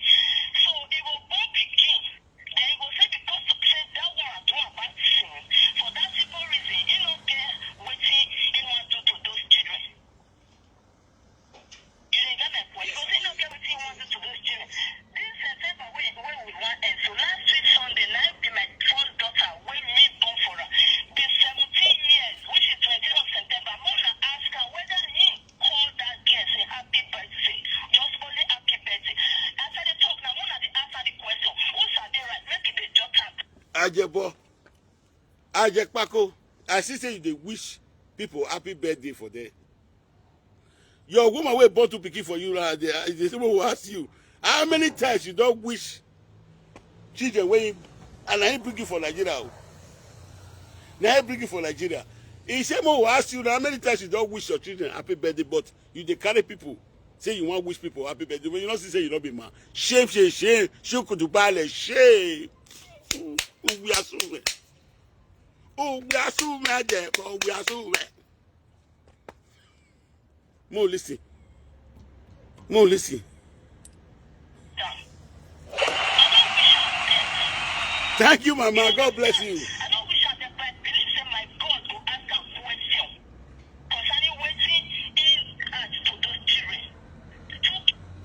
So, he go born pikin, then he go say because of say that woman do am bad thing, for that simple reason, he no get wetin he wan do to those children. You dey get my point? Because he no get wetin he wan do to those children. This September wey wey we wan end, so last week Sunday na im be my first daughter wey me born for am. Be seventeen years, which is twenty of September. Make una ask am whether he call that girl say happy birthday. Just only happy birthday. As I dey talk now, make una dey answer the question. Who sabi right? Make e dey jot am. Ajebo, Ajekpako, I see say you dey wish people happy birthday for them. Your woman wey born two pikin for you, uh, they, they say, will ask you, how many times you don wish children wey and na him bring you for Nigeria o. Na him bring you for Nigeria. He say, mo will ask you, how many times you don wish your children happy birthday, but you dey carry people say you wan wish people happy birthday, but you no see say you no be man. Shame, shame, shame. Shukudubale, shame. Uwe asume. Uwe asume, Ajebo, uwe asume. Mo listen. Mo listen. Thank you, Mama. God bless you. I don't wish I dey pray. Believe say my God go ask am question concerning wetin he ask to those children.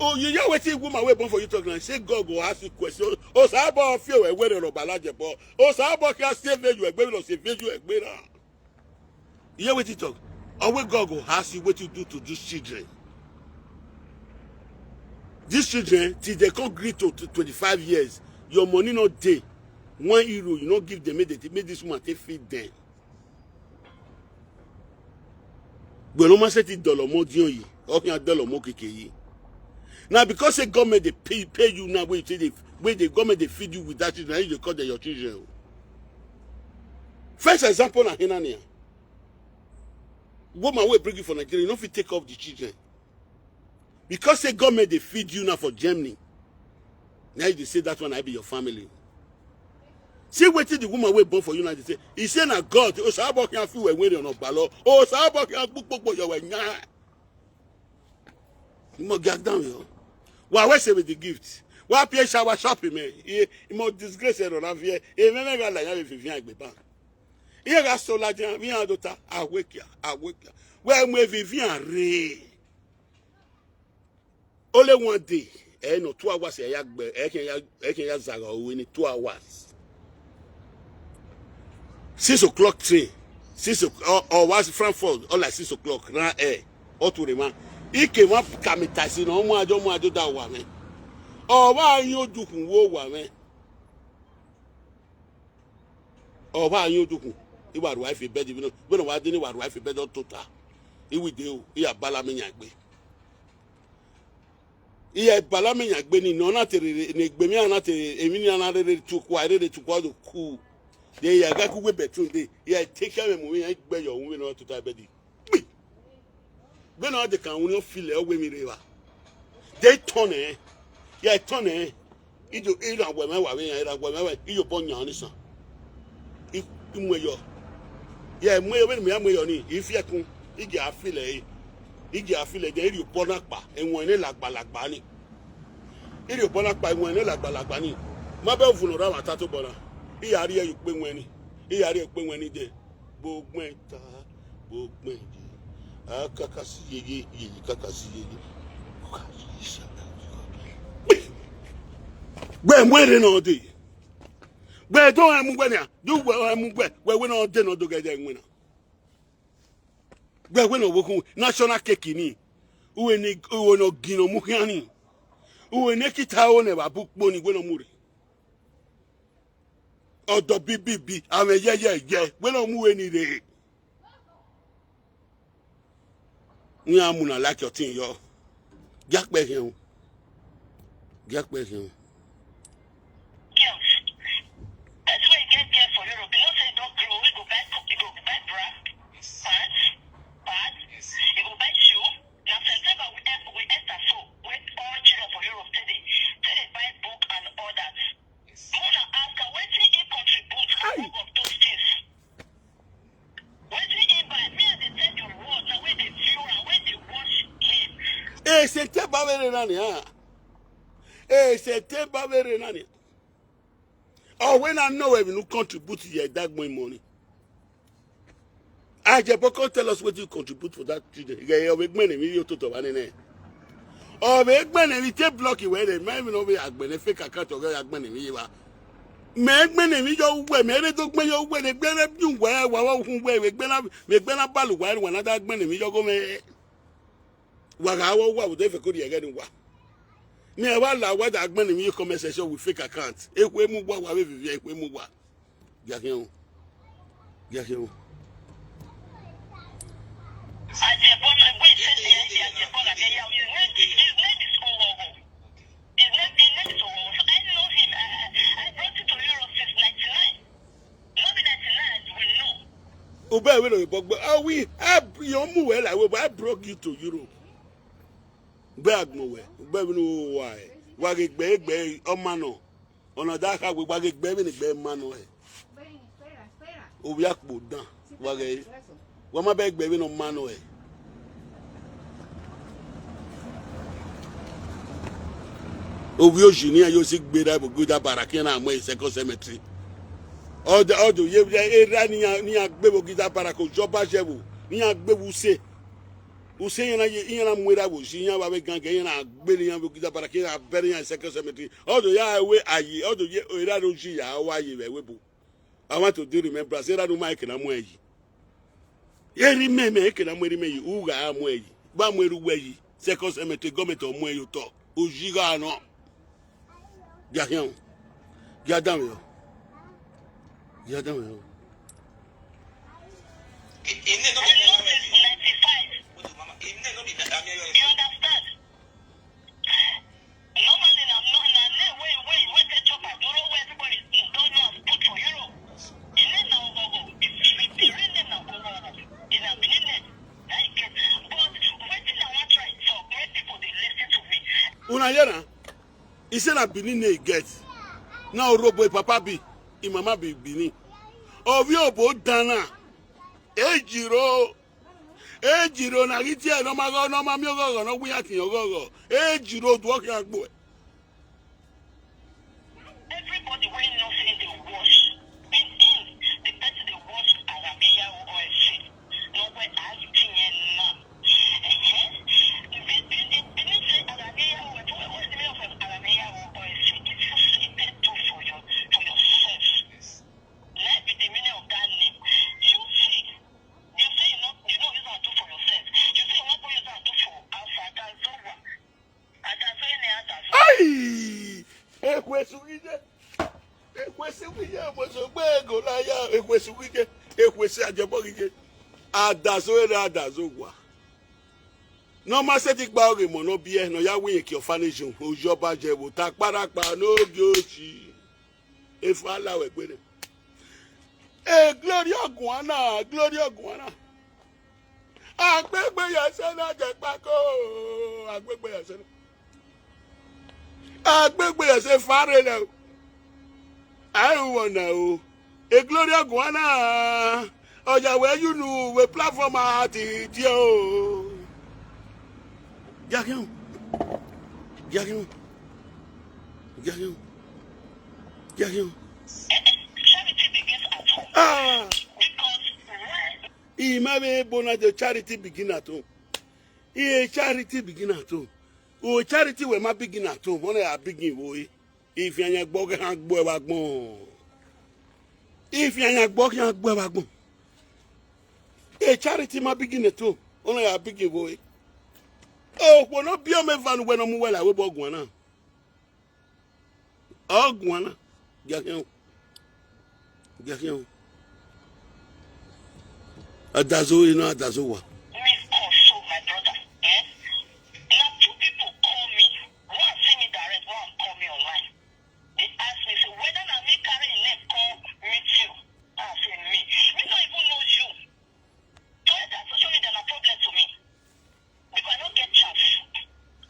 Oh, you hear wetin woman wey born for you talk now? Say God go ask you question. O sabo fi o egbe ro balaje bo. O sabo ki a se veju egbe lo se veju egbe na. You hear wetin he talk? Always God go ask you what you do to these children. These children, till they come grade to, to twenty-five years, your money not day. One euro, you not give them, make, they, make this woman take feed them. But no man said it dollar more dion ye, or can dollar more keke ye. Now, because the government they pay, pay you now, where you take the, where the government they feed you with that children, you dey call them your children. First example na Hinania. Woman will bring you for Nigeria, you no fit take off the children. Because say government they feed you now for Germany. Now you dey say that one I be your family. See wetin the woman wey born for you now dey say. He say na God. O sabo kan fi we we no balo. O sabo kan gbogbo yo we nya. Mo gag down yo. Wa we say with the gift. Wa pay shower shopping me. E mo disgrace no na vie. E me me ga la ya be fi agbe ban. Iye ga so la jan mi an dota awake ya awake ya. We mo Vivian re. Only one day. Eh, no, two hours. Eh, ya gbe. Eh, can ya, eh, can ya zaga o in two hours. Six o'clock train. Six o'clock or, or was Frankfurt or like six o'clock. Ran air. Or to the man. He came up kamitaisi no mo ajo mo ajo da wa me. Or wa yo dukun wo wa me. Or wa yo dukun. Iwa wife bed, you know. When wa dini wa wife bed on tota. Iwi de o. Iya bala me nyagbe. Iya bala me nyagbe ni no na tere ne gbe mi ana tere emi ni ana rere tukwa rere tukwa do ku. De ya ga ku we betun de. Ya take care me mo ya gbe yo we no tota bed. Gbe. Gbe na de kan won feel e we mi re wa. They turn eh. Yeah, turn eh. Ijo ira we me wa we ira we me we iyo bo nyan ni san. I mwe yo. Yeah, mwe yo me me mwe yo ni. Ifi ekun. Igi afile. Igi afile de iri bo na pa. Enwon ni lagba lagba ni. Iri bo na pa enwon ni lagba lagba ni. Ma be vun ra wa ta to bona. Iya ri e pe nwen ni. Iya ri e pe nwen ni de. Gbogbo ẹ̀ ta, gbogbo ẹ̀ jẹ. Akakasi yeye, yeye kakasi yeye. Gbe mwere na ode. Gbe do emu gbe na. Do we emu gbe. We we na ode na do gede enwe na. Gbe we na wo kun national cake ni. Uwe ni uwe no gino mu kiani. Uwe ne kita o ne ba bu po ni gbe no mu re. Odo bibibi, ame ye ye ye. We no mu we ni re. Ni amu na like your thing yo. Gakpe hen. Gakpe hen. Girls, that's why you get girl for Europe. You know say you don't grow, we go buy, you go buy bra, pants, pants, you go buy shoe. Now September we enter, we enter so, with all children for Europe today, till they buy book and all that. Mona ask her wetin he contribute for all of those things. Wetin he buy? Me I dey tell you what na wey dey fuel am, wey dey wash him. Ese te ba were na ni ha. Ese te ba were na ni. Oh, when I know we no contribute to your dog money. Ajebo come tell us what you contribute for that children. Yeah, yeah, we gbene mi yo to to ba nene. Oh, we gbene mi te block you where they may no be agbene fake account or agbene mi wa. Me gbene mi yo we me re do gbe yo we de gbene bi we wa wa hun we we gbena me gbena balu wa wa na da gbene mi yo go me. Wa ga wa wa de fe ko di ege ni wa. Me wa la wa da gbene mi yo comment section with fake account. E we mu wa wa we vi e we mu wa. Jakion. Jakion. Ajebona, wait, say the idea, Ajebona, they are, his name, his name is Owowo. His name, his name is Owowo. So I know him. I, I, I brought him to Europe since ninety-nine. Not be ninety-nine, we know. Ube we no bogbo. Ah, we, I, your mu well, I will, I brought you to Europe. Be agmo we. Ube we no why. Wa ge gbe gbe o ma no. Ona da ka gbe gbe gbe ni gbe ma no e. O bi akpo dan. Wa ge. Wa ma be gbe mi no ma no e. O bi o ji ni yo si gbe da bo gbe da bara ki na mo e second cemetery. Odo odo ye ye era ni ya ni ya gbe bo gida bara ko joba jewo. Ni ya gbe wu se. Use yana ye yana mwera wo si yana ba be gange yana gbele yana gida bara ke yana bere yana second cemetery. Odo ya we ayi odo ye era ro ji ya wa ye we we bo. I want to do remembrance. Era no Mike na mo ayi. Eri meme ekena mweri meyi uga amweyi. Ba mweru weyi. Second cemetery government omweyi uto. Ujiga no. Jahion. Jadam yo. Jadam yo. You understand? Normally, na, na, na name wey, wey, wey take chop am, Doro, wey everybody don know as put for Europe. Im name na Ogogo. If, if the real name na Ogogo, e na Benin name, na im get. But wetin I wan try talk, make people dey listen to me. Una hear am? He say na Benin name e get. Na Urhobo im papa be, im mama be Benin. Ovi obo dana. Ejiro. Ejiro na giti e no mago no mami ogogo no gwiya ti ogogo. Ejiro duo ki agbo. Everybody wey know say dey wash, in, in, the person dey wash Arameyawo oil shit. No, where are you seeing now? Eh? Be-, be-, be-, believe say Arameyawo, what, what is the meaning of Arameyawo oil shit? If you see it, do for your, for yourself. Let be the meaning of that name. You see, you say you not, you know, use and do for yourself. You say you not go use and do for outside. That's over. Ai! Ekwesịghị ihe. Ekwesịghị ihe, ekwesịghị ego na ya, ekwesịghị ihe, ekwesị ajọbọghị ihe. Adazo ere adazo gwa. N'ọma seti gba oge mọ n'obi ya, nọ ya winye ki ọfanejun, oji ọba je bụ takparakpa n'oge ochi. Efu ala wee gbere. E, Gloria Oguana, Gloria Oguana. Agbegbe ya se na je pako. Agbegbe ya se na. Agbegbe ya se fare na. Ai wona o. E Gloria Oguana. Oya we you know we platform ati ti o. Jagion. Jagion. Jagion. Jagion. Charity begins at home. Ah. Because why? Ima be bona the charity begin at home. E charity begin at home. O charity we ma begin at home. Ona ya begin wo e. If ya nya gbo ke ha gbo e wa gbon. If ya nya gbo ke ha gbo e wa gbon. E charity ma begin at home. Ona ya begin wo e. O kwo no bi o me van we no mu we la we bo gwan na. Oguana. Jahion. Jahion. Adazo, you know Adazo wa. Miss call so, my brother. Eh? Now two people call me. One see me direct, one call me online. They ask me, say, whether na me carry im name come meet you. I say, me. Me no even know you. So that social media na problem to me. Because I don't get chance.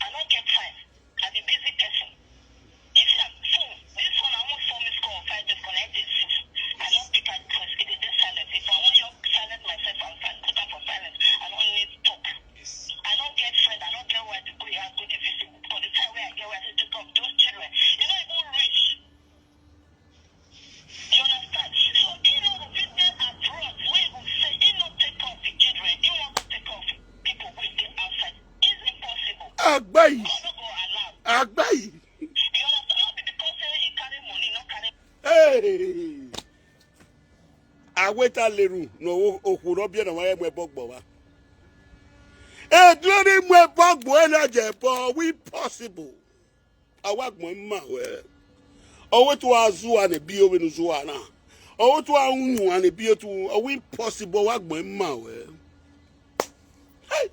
I don't get time. I be busy person. You see, I'm, so, this one, I almost four missed call, five missed call, I did six. I don't pick up because it is this silent. If I want you silent myself, I'll silent, put up for silent. I don't need talk. I don't get friend. I don't get why to go here, go the visit. For the time where I get where I say to come, those children, you know, even reach. You understand? So he no go fit dey abroad wey go say he no take care of the children. He wan go take care of people wey dey outside. It's impossible. Agbayi. God no go allow. Agbayi. You understand? No be because say he carry money, no carry. Hey. Aweta leru no okuro bi na wa e mwe bogbo wa. E duro ni mwe bogbo e na je po we possible. Awa gbon ma we. Owe tu azu ane bi owe nu zu ana. Owe tu a unu ane bi otu. Owe possible wa gbon ma we. Hey.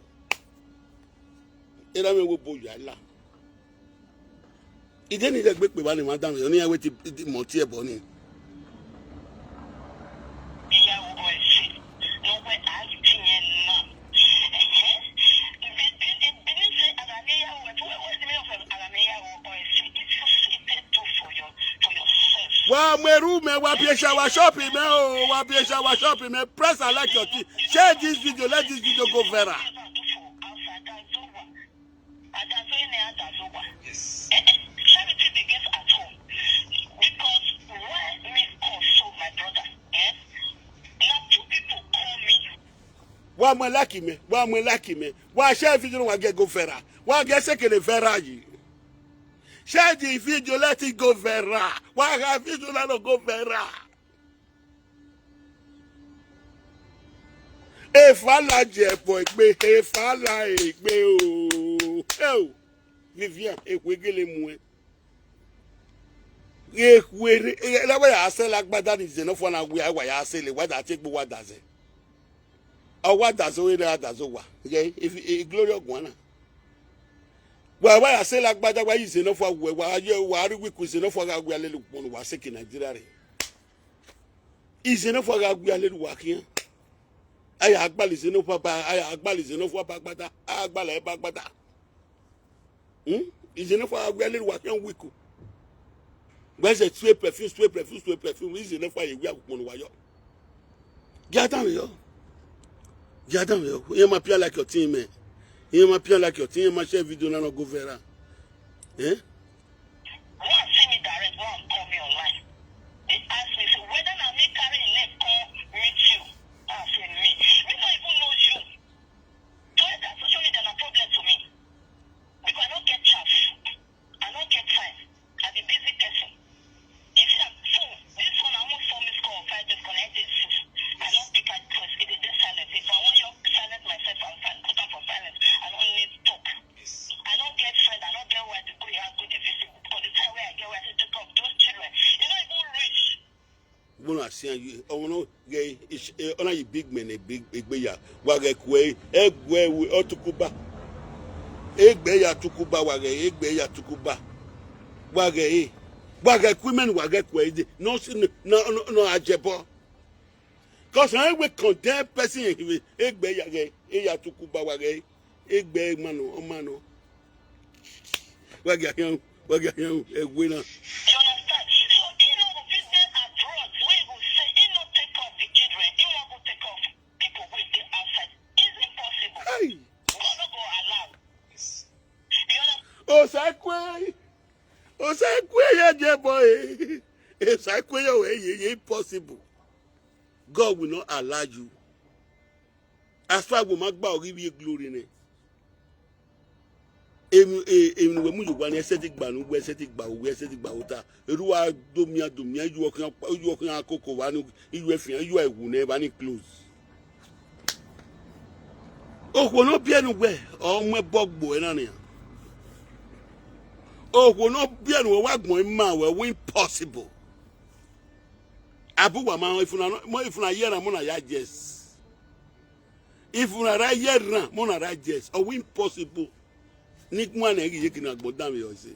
Era me wo bo ya la. Ide ni de gbe pe ba ni madam yo ni e we ti mo ti e bo ni. Ìyàwó ẹ̀ ṣe lọ́wọ́ àìtí yẹn náà. Ẹ̀hẹ́. Bí, bí, bí ní ṣe àlàyé ìyàwó ẹ̀ tó wẹ́wẹ́ sí mi ọ̀fẹ́ àlàyé ìyàwó ẹ̀ ṣe. If you see it, do for your, for yourself. Wa mweru me wa pie shower shop me o, wa pie shower shop me. Press and like your thing. Share this video, let this video go viral. Yes. Eh, eh, charity begins at home. Because why me call so, my brother? Eh? Now two people call me. Wa mo like me, wa mo like me. Wa share video wa get go viral. Wa get second viral yi. Share the video, let it go viral. Wa ga video na no go viral. Efala jebo egbe, efala egbe o. Hey o. Vivian, ekwegele mu e. Ekwere, e, la wa ya se la gbada ni ze no fo na wi, wa ya se le, wa da te gbo wa da ze. A wa da zo ere a da zo wa. Ye, if, e, glory ogwana. Wa, wa ya se la gbada wa ize no fo wa, wa ye, wa ri wi ku ize no fo ga wi ale lu pon wa se ki Nigeria re. Ize no fo ga wi ale lu wa kiyan. Aya agbali ize no fo ba, aya agbali ize no fo ba gbada, agbala e ba gbada. Hmm? Ize no fo ga wi ale lu wa kiyan wi ku. Wa se sweet perfume, sweet perfume, sweet perfume. Ize no fo ye wi a ku pon wa yo. Get down yo. Get down yo. Ye ma pia like your team, man. Ye ma pia like your team, ye ma share video na no go viral. Eh? One see me direct, one call me online. They ask me, say, whether na me carry him name come meet you. I say, me. Me no even know you. To enter social media na problem to me. Because I no get chance. I no get time. I be busy person. You see, I'm so, this one, I almost saw miss call, five just connected. I no pick at first. It is just silent. If I want you silence myself, I'm fine. Put on for silence. I don't need talk. I don't get friend. I don't get where to go. You have good visit. For the time where I get where I say, take up those children. You know, even rich. Bona si an you. Oh no, gay. Ona you big man, a big, big beya. Wage kwe, egwe, we, otukuba. Egbe ya tukuba, wage, egbe ya tukuba. Wage, e. Wage kwimen, wage kwe, de. No, si, no, no, no, no, ajebo. Cause I will condemn person, egbe ya, ge, e ya tukuba, wage, egbe, mano, o mano. Wage, yan, wage, yan, egwe na. You understand? So, he no go fit dey abroad, wey go say he no take care of the children, he wan go take care of people wey dey outside. Is it possible? Hey! God no go allow. You understand? Osakwe! Osakwe, ya jebo, eh. Osakwe, yo, eh, ye, ye, impossible. God will not allow you. As far as we magba or give you glory, ne. Emi, e, emi we mu yugba ni ese ti gba nu, we ese ti gba, we ese ti gba uta. Eruwa domia, domia, you walking, you walking akoko wa nu, you efian, you ewu ne ba ni close. Okwo no bi enu we, o mwe bogbo e na ni. Okwo no bi enu we wa gbon ma we, we impossible. Abu wa ma if una no, mo if una hear am, una ya yes. If una ra hear am, una ra yes. O we impossible. Ni kuma na gi yeki na gbo dam yo se.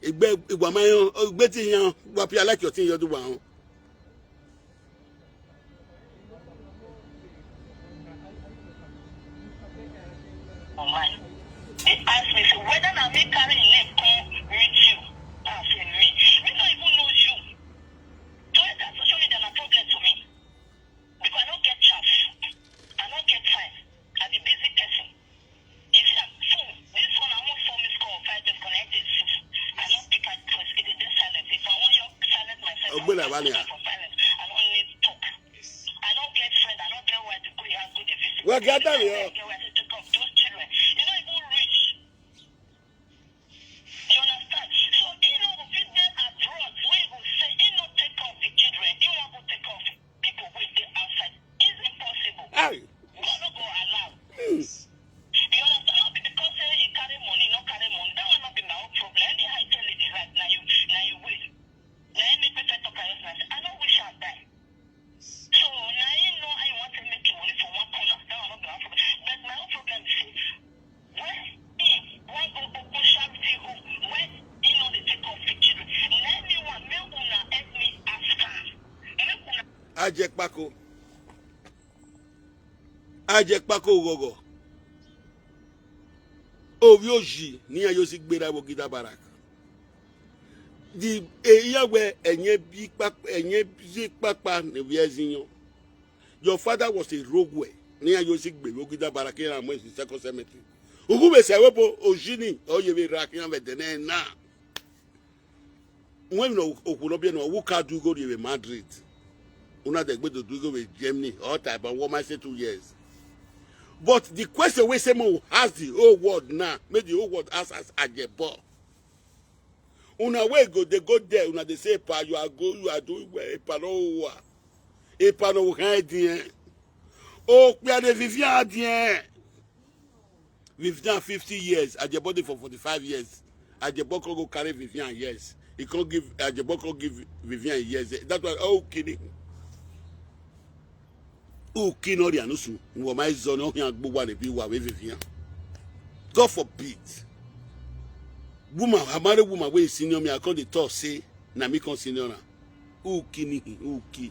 Igbe igba ma yo, igbe ti yan, wa pia like your thing yo do wa on. Online. They ask me, say, whether na me carry him name come meet you. I say, me. Me no even know you. To enter social media na problem to me. Because I no get chance. I no get time. I be busy person. You see, I'm so, this one, I almost saw miss call, five just connected. I no pick at first. It is just silent. If I want you silence myself, Ogbela I'll Bania. Put on for silence. I don't need talk. I don't get friend. I don't get where to go. You have good visit. Well, get down here. I don't get where to take up those children. You know, even rich. You understand? So he no go fit dey abroad wey go say he no take care of the children, he wan go take care of people wey dey outside. Is it possible? Aye. God no go allow. Hmm. You understand? No be because say he carry money, no carry money. That one no be my own problem. Anyhow you tell it the right, na you, na you win. Na him make me first talk am yesterday. I say, I no wish I die. So na him know how he want to make him money for one corner. That one no be my own problem. But my own problem is say, when he wan go open charity home, when he no dey take care of the children, na him me want make una help me ask am. Make una Ajekpako. Ajekpako gogo. Ovi oji ni ya yo si gbera wo gida barak. Di eya we enye bi papa, enye bi papa ne wi ezinyo. Your father was a rogue way. Ni ya yo si gbe wo gida barak ya mo si second cemetery. Ugu be se we bo oji ni o ye be rak ya be dene na. When no okuno be no who can do go to Madrid. Una de gbe do go with Germany or type and one say two years. But the question we say mo ask the whole world now, make the whole world ask as Ajebo. Una we go, they go there, una they say, "Pa, you are go, you are doing well, pa no wa, pa no head there." Oh, we are the Vivian at the end. Vivian fifty years, Ajebo dey for forty-five years. Ajebo come go carry Vivian years. He come give Ajebo come give Vivian years. That's why oh kidding. Who kill no Rianusu? Who am I zone? Oh, here go one be wa with Vivian. God forbid. Woman, a married woman wey senior me, I come dey talk say na me come senior am. Who kill me? Who kill?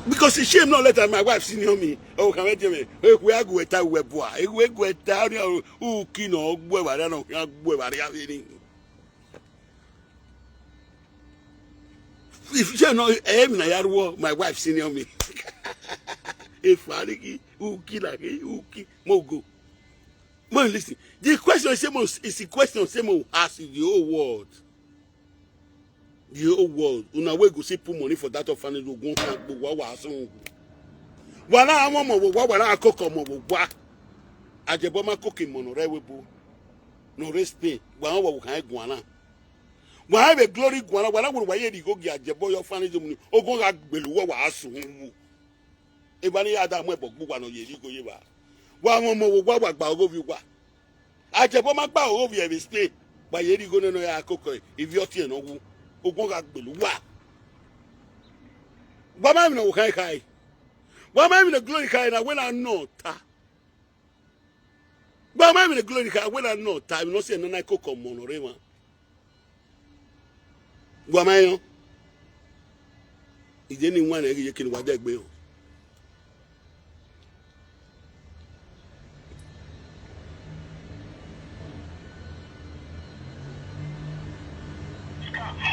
Because she shame not let her, my wife senior me. Oh, can I tell me? Hey, we are going to we boy. Hey, we go to who kill no we were no we were. If you say no, eh, me na yaruo, my wife senior me. If Aliki, who kill like who kill Mogo. Well, listen. The question is same is the question same ask the whole world. The whole world. Una wey go see put money for that orphanage go go wa wa so. Wala àwọn ọmọ wo wa wala akoko ọmọ wo wa. Ajebo ma cooking mo no re we bo. No respect. Wa wa kan guana. Wa have a glory guana wala wo wa ye di go gi Ajebo orphanage money. Ogun ga gbelu wa wa asun. Ebani ya da mo ebo gbugba no ye di go ye ba. Wa àwọn ọmọ wo wa wa gba ogo bi wa. Ajebo ma gba ogo bi e be stay. Ba ye di go no ya akoko e. If you tie no wu. Ogun ga gbelu wa. Wa ma mi no kai kai. Wa ma mi no glory kai na when I know ta. Wa ma mi no glory kai when I know ta. Mi no say na na akoko mo no re ma. Wa ma yo. Ije ni wan e ye kini wa de gbe o.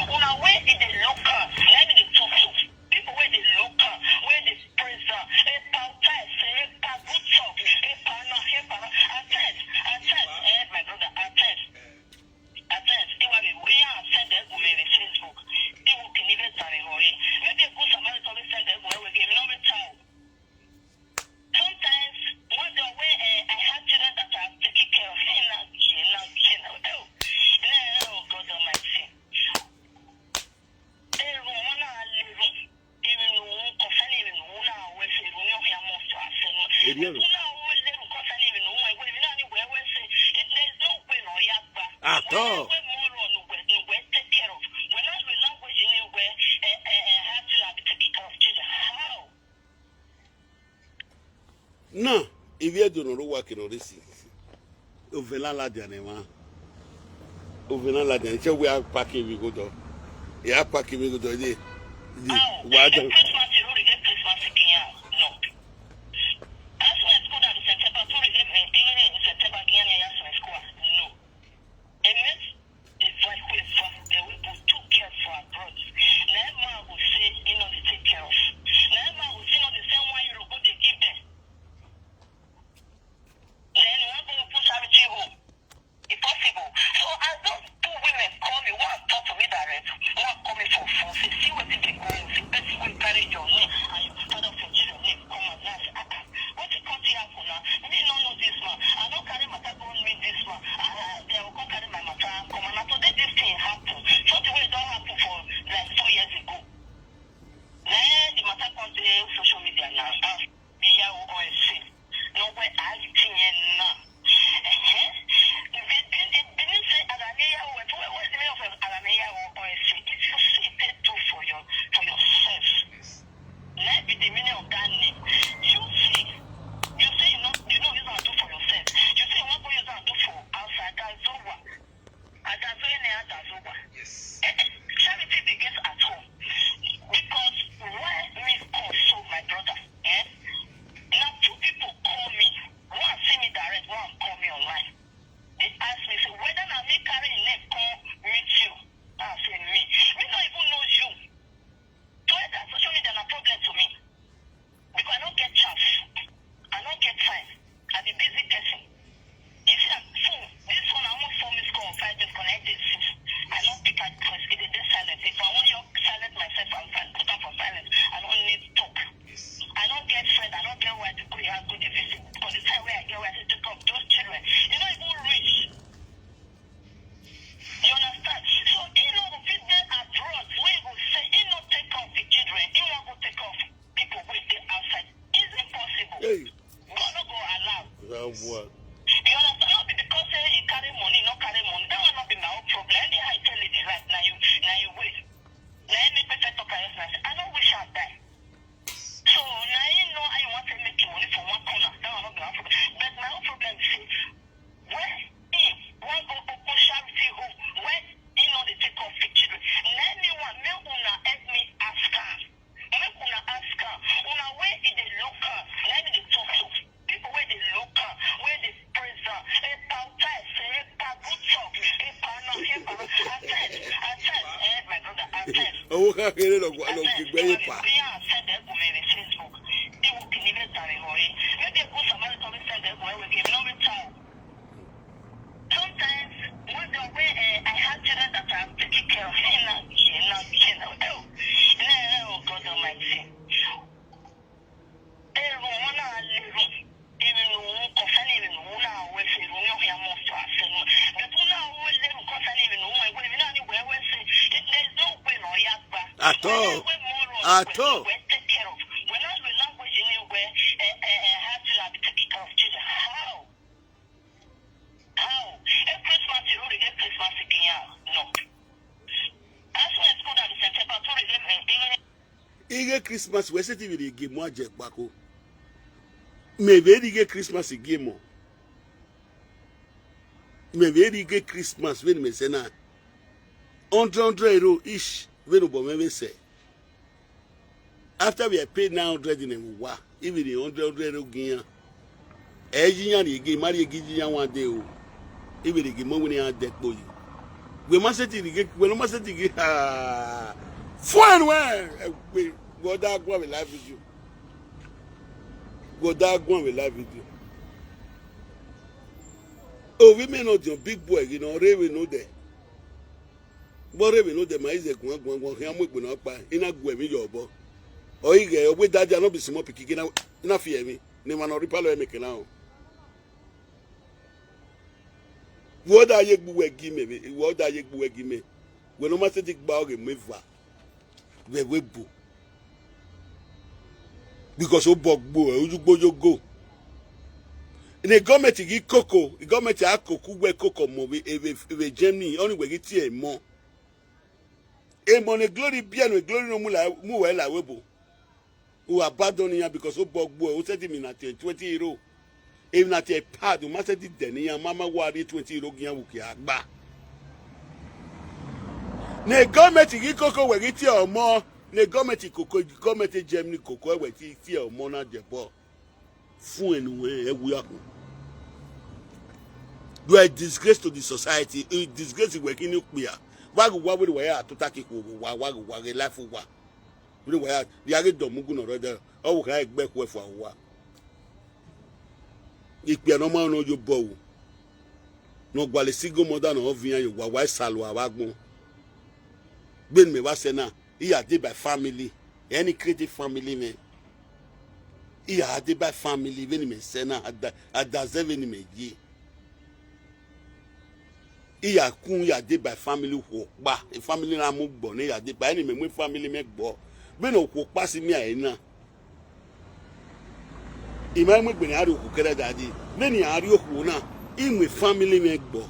Una wey e dey look am, na im dey talk to. People wey dey look am, wey dey praise am, epa utai se, epa good talk, epa na, epa na. At times, at times, eh, my brother, at times, at times, e wa be we ya send e go me Facebook. E wo kini be tani ho e. Maybe a good Samaritan will send e go we give me no be time. Sometimes, one day when eh, I have children that are taking care of me, now, now, now, oh, now, oh God Almighty. Eh, oh, one hour living. Even who concerning even who now, we say, who know, we are more to us, and Eri ero. Who now, who live concerning even who, we, we, now, we, we say, if there's no way, no, yeah, but At all. We, we, more on, we, we, we take care of. We, now, we, language, in a way, eh, eh, eh, how to, uh, take care of children. How? Na, ibi edo no ruwa kino resi. Ovela la dia ne wa. Ovela la dia ne. Che we are packing we go do. Ya packing we go do. Di, di, wa do. Christmas, you don't get Christmas again. No. As well as school that is September, tourism, eh, beginning in September, again, yes, my school. No. Amen. If I quit from the people took care for abroad. Na him man go say he no dey take care of. Na him man go say no dey send one euro go dey give them. Then you wan go open charity home. E possible. So as those two women call me, one talk to me direct, one call me for phone, say see wetin dey go on, say person wey carry You understand? Not be because say you carry money, not carry money. That one not be my own problem. Anyhow you tell it the right, now you, now you wait. Now you make me set up a yes, I say, I don't wish I die. So now you know how you want to make your money for one corner. That one not be my own problem. But my own problem is, when he want go open charity home, when he know they take off the children. Let me one, make una help me ask her. Make una ask am. Una wey e dey look am, na im dey talk so. People wey dey look am, wey dey praise am. Epa Otais, epa good talk, epa na, epa na. At times, at times, eh, my brother, at times. Owó kékeré lọ gbọ́ lọ gbígbẹ́ yìí pa. Bí a send ẹ̀gùn mi ní Facebook, ìwọ kì í ní bẹ́ẹ̀ tàbí wọ̀nyí. Maybe a good Samaritan will send ẹ̀gùn ẹ̀wẹ̀ kì í ní bẹ́ẹ̀ tà o. Sometimes, one day when, eh, I have children that I'm taking care of, eh, now, yeah, now, yeah, now, oh, eh, oh, God Almighty. Eh, oh, one hour, eh, oh, even though, concerning even though, now, we say, we don't hear more to us, eh, no. But we now, we live concerning even though, we, we now, we, we say, eh, there's no way, no, yeah, but At all. We, we more on, At we, all. We take care of. We now, we language in a way, eh, eh, eh, how to have to take care of children. How? How? If Christmas, you don't get Christmas again, no. As soon as school that is September, tourism, eh, eh, Ihe Christmas wee sị tibiri gị mụ aje gbako. Mebe eri ihe Christmas gị mụ. Mebe eri ihe Christmas when me say na hundred, hundred euro each when ụbọ mebe say. After we are paid nine hundred in a wa, even the hundred, hundred euro gị ya. Eji ya na igi, mari igi ji ya one day o. Even the gimo when ya dead boy. We must say the gig, we must say the gig. Ah, fine, well, we go that go with live video. Go that go with live video. Oh, we may not do big boy, you know, Ray we know there. But Ray we know there, my is a guan guan guan, him with guan pa, in a guan me your boy. Oh, you get with that, you know, be small picky, you know, fear me. Ni ma no ripalo e meke na o. Wo da ye gbuwe gi me, wo da ye gbuwe gi me. We no ma se dik ba oge me va. We we bu. Because o bog bu, o ju gbo yo go. Ne gọọmenti gị koko, gọọmenti akoko we koko mo we eve eve Germany, only we gị tie mo. E mo ne glory bia no glory no mu la mu we la we bu. U abandon ya because o bog bu, o send me na twenty euro. If na te pad, u ma send the den ya mama wari twenty euro gị ya wuki agba. Ne gọọmenti gị koko we gị tie mo. Ne gọọmenti koko, gọọmenti Germany koko we ti tie mo na jebo. Fun enu e wu ya ku. You are a disgrace to the society. A disgrace we kini pia. Wa gu wa we wa ya to taki ku wa wa gu wa ge life wa. We wa ya ya ge do mugu no rede. O ka egbe ku e fo wa. Ipia no ma no yo bo. No gwale single mother no ovi ya yo wa wa salu awagbon. Ben me wa se na. Iya dey by family. Any creative family me. Iya dey by family when me say na ada ada seven me ye. Iya kun ya dey by family wo pa. E family na mu gbo ni ya dey by any me mu family me gbo. Be no ko pa si mi ayi na. Ima mu gbe ni ari oku kere dadi. Be ni ari oku na. Ime family me gbo.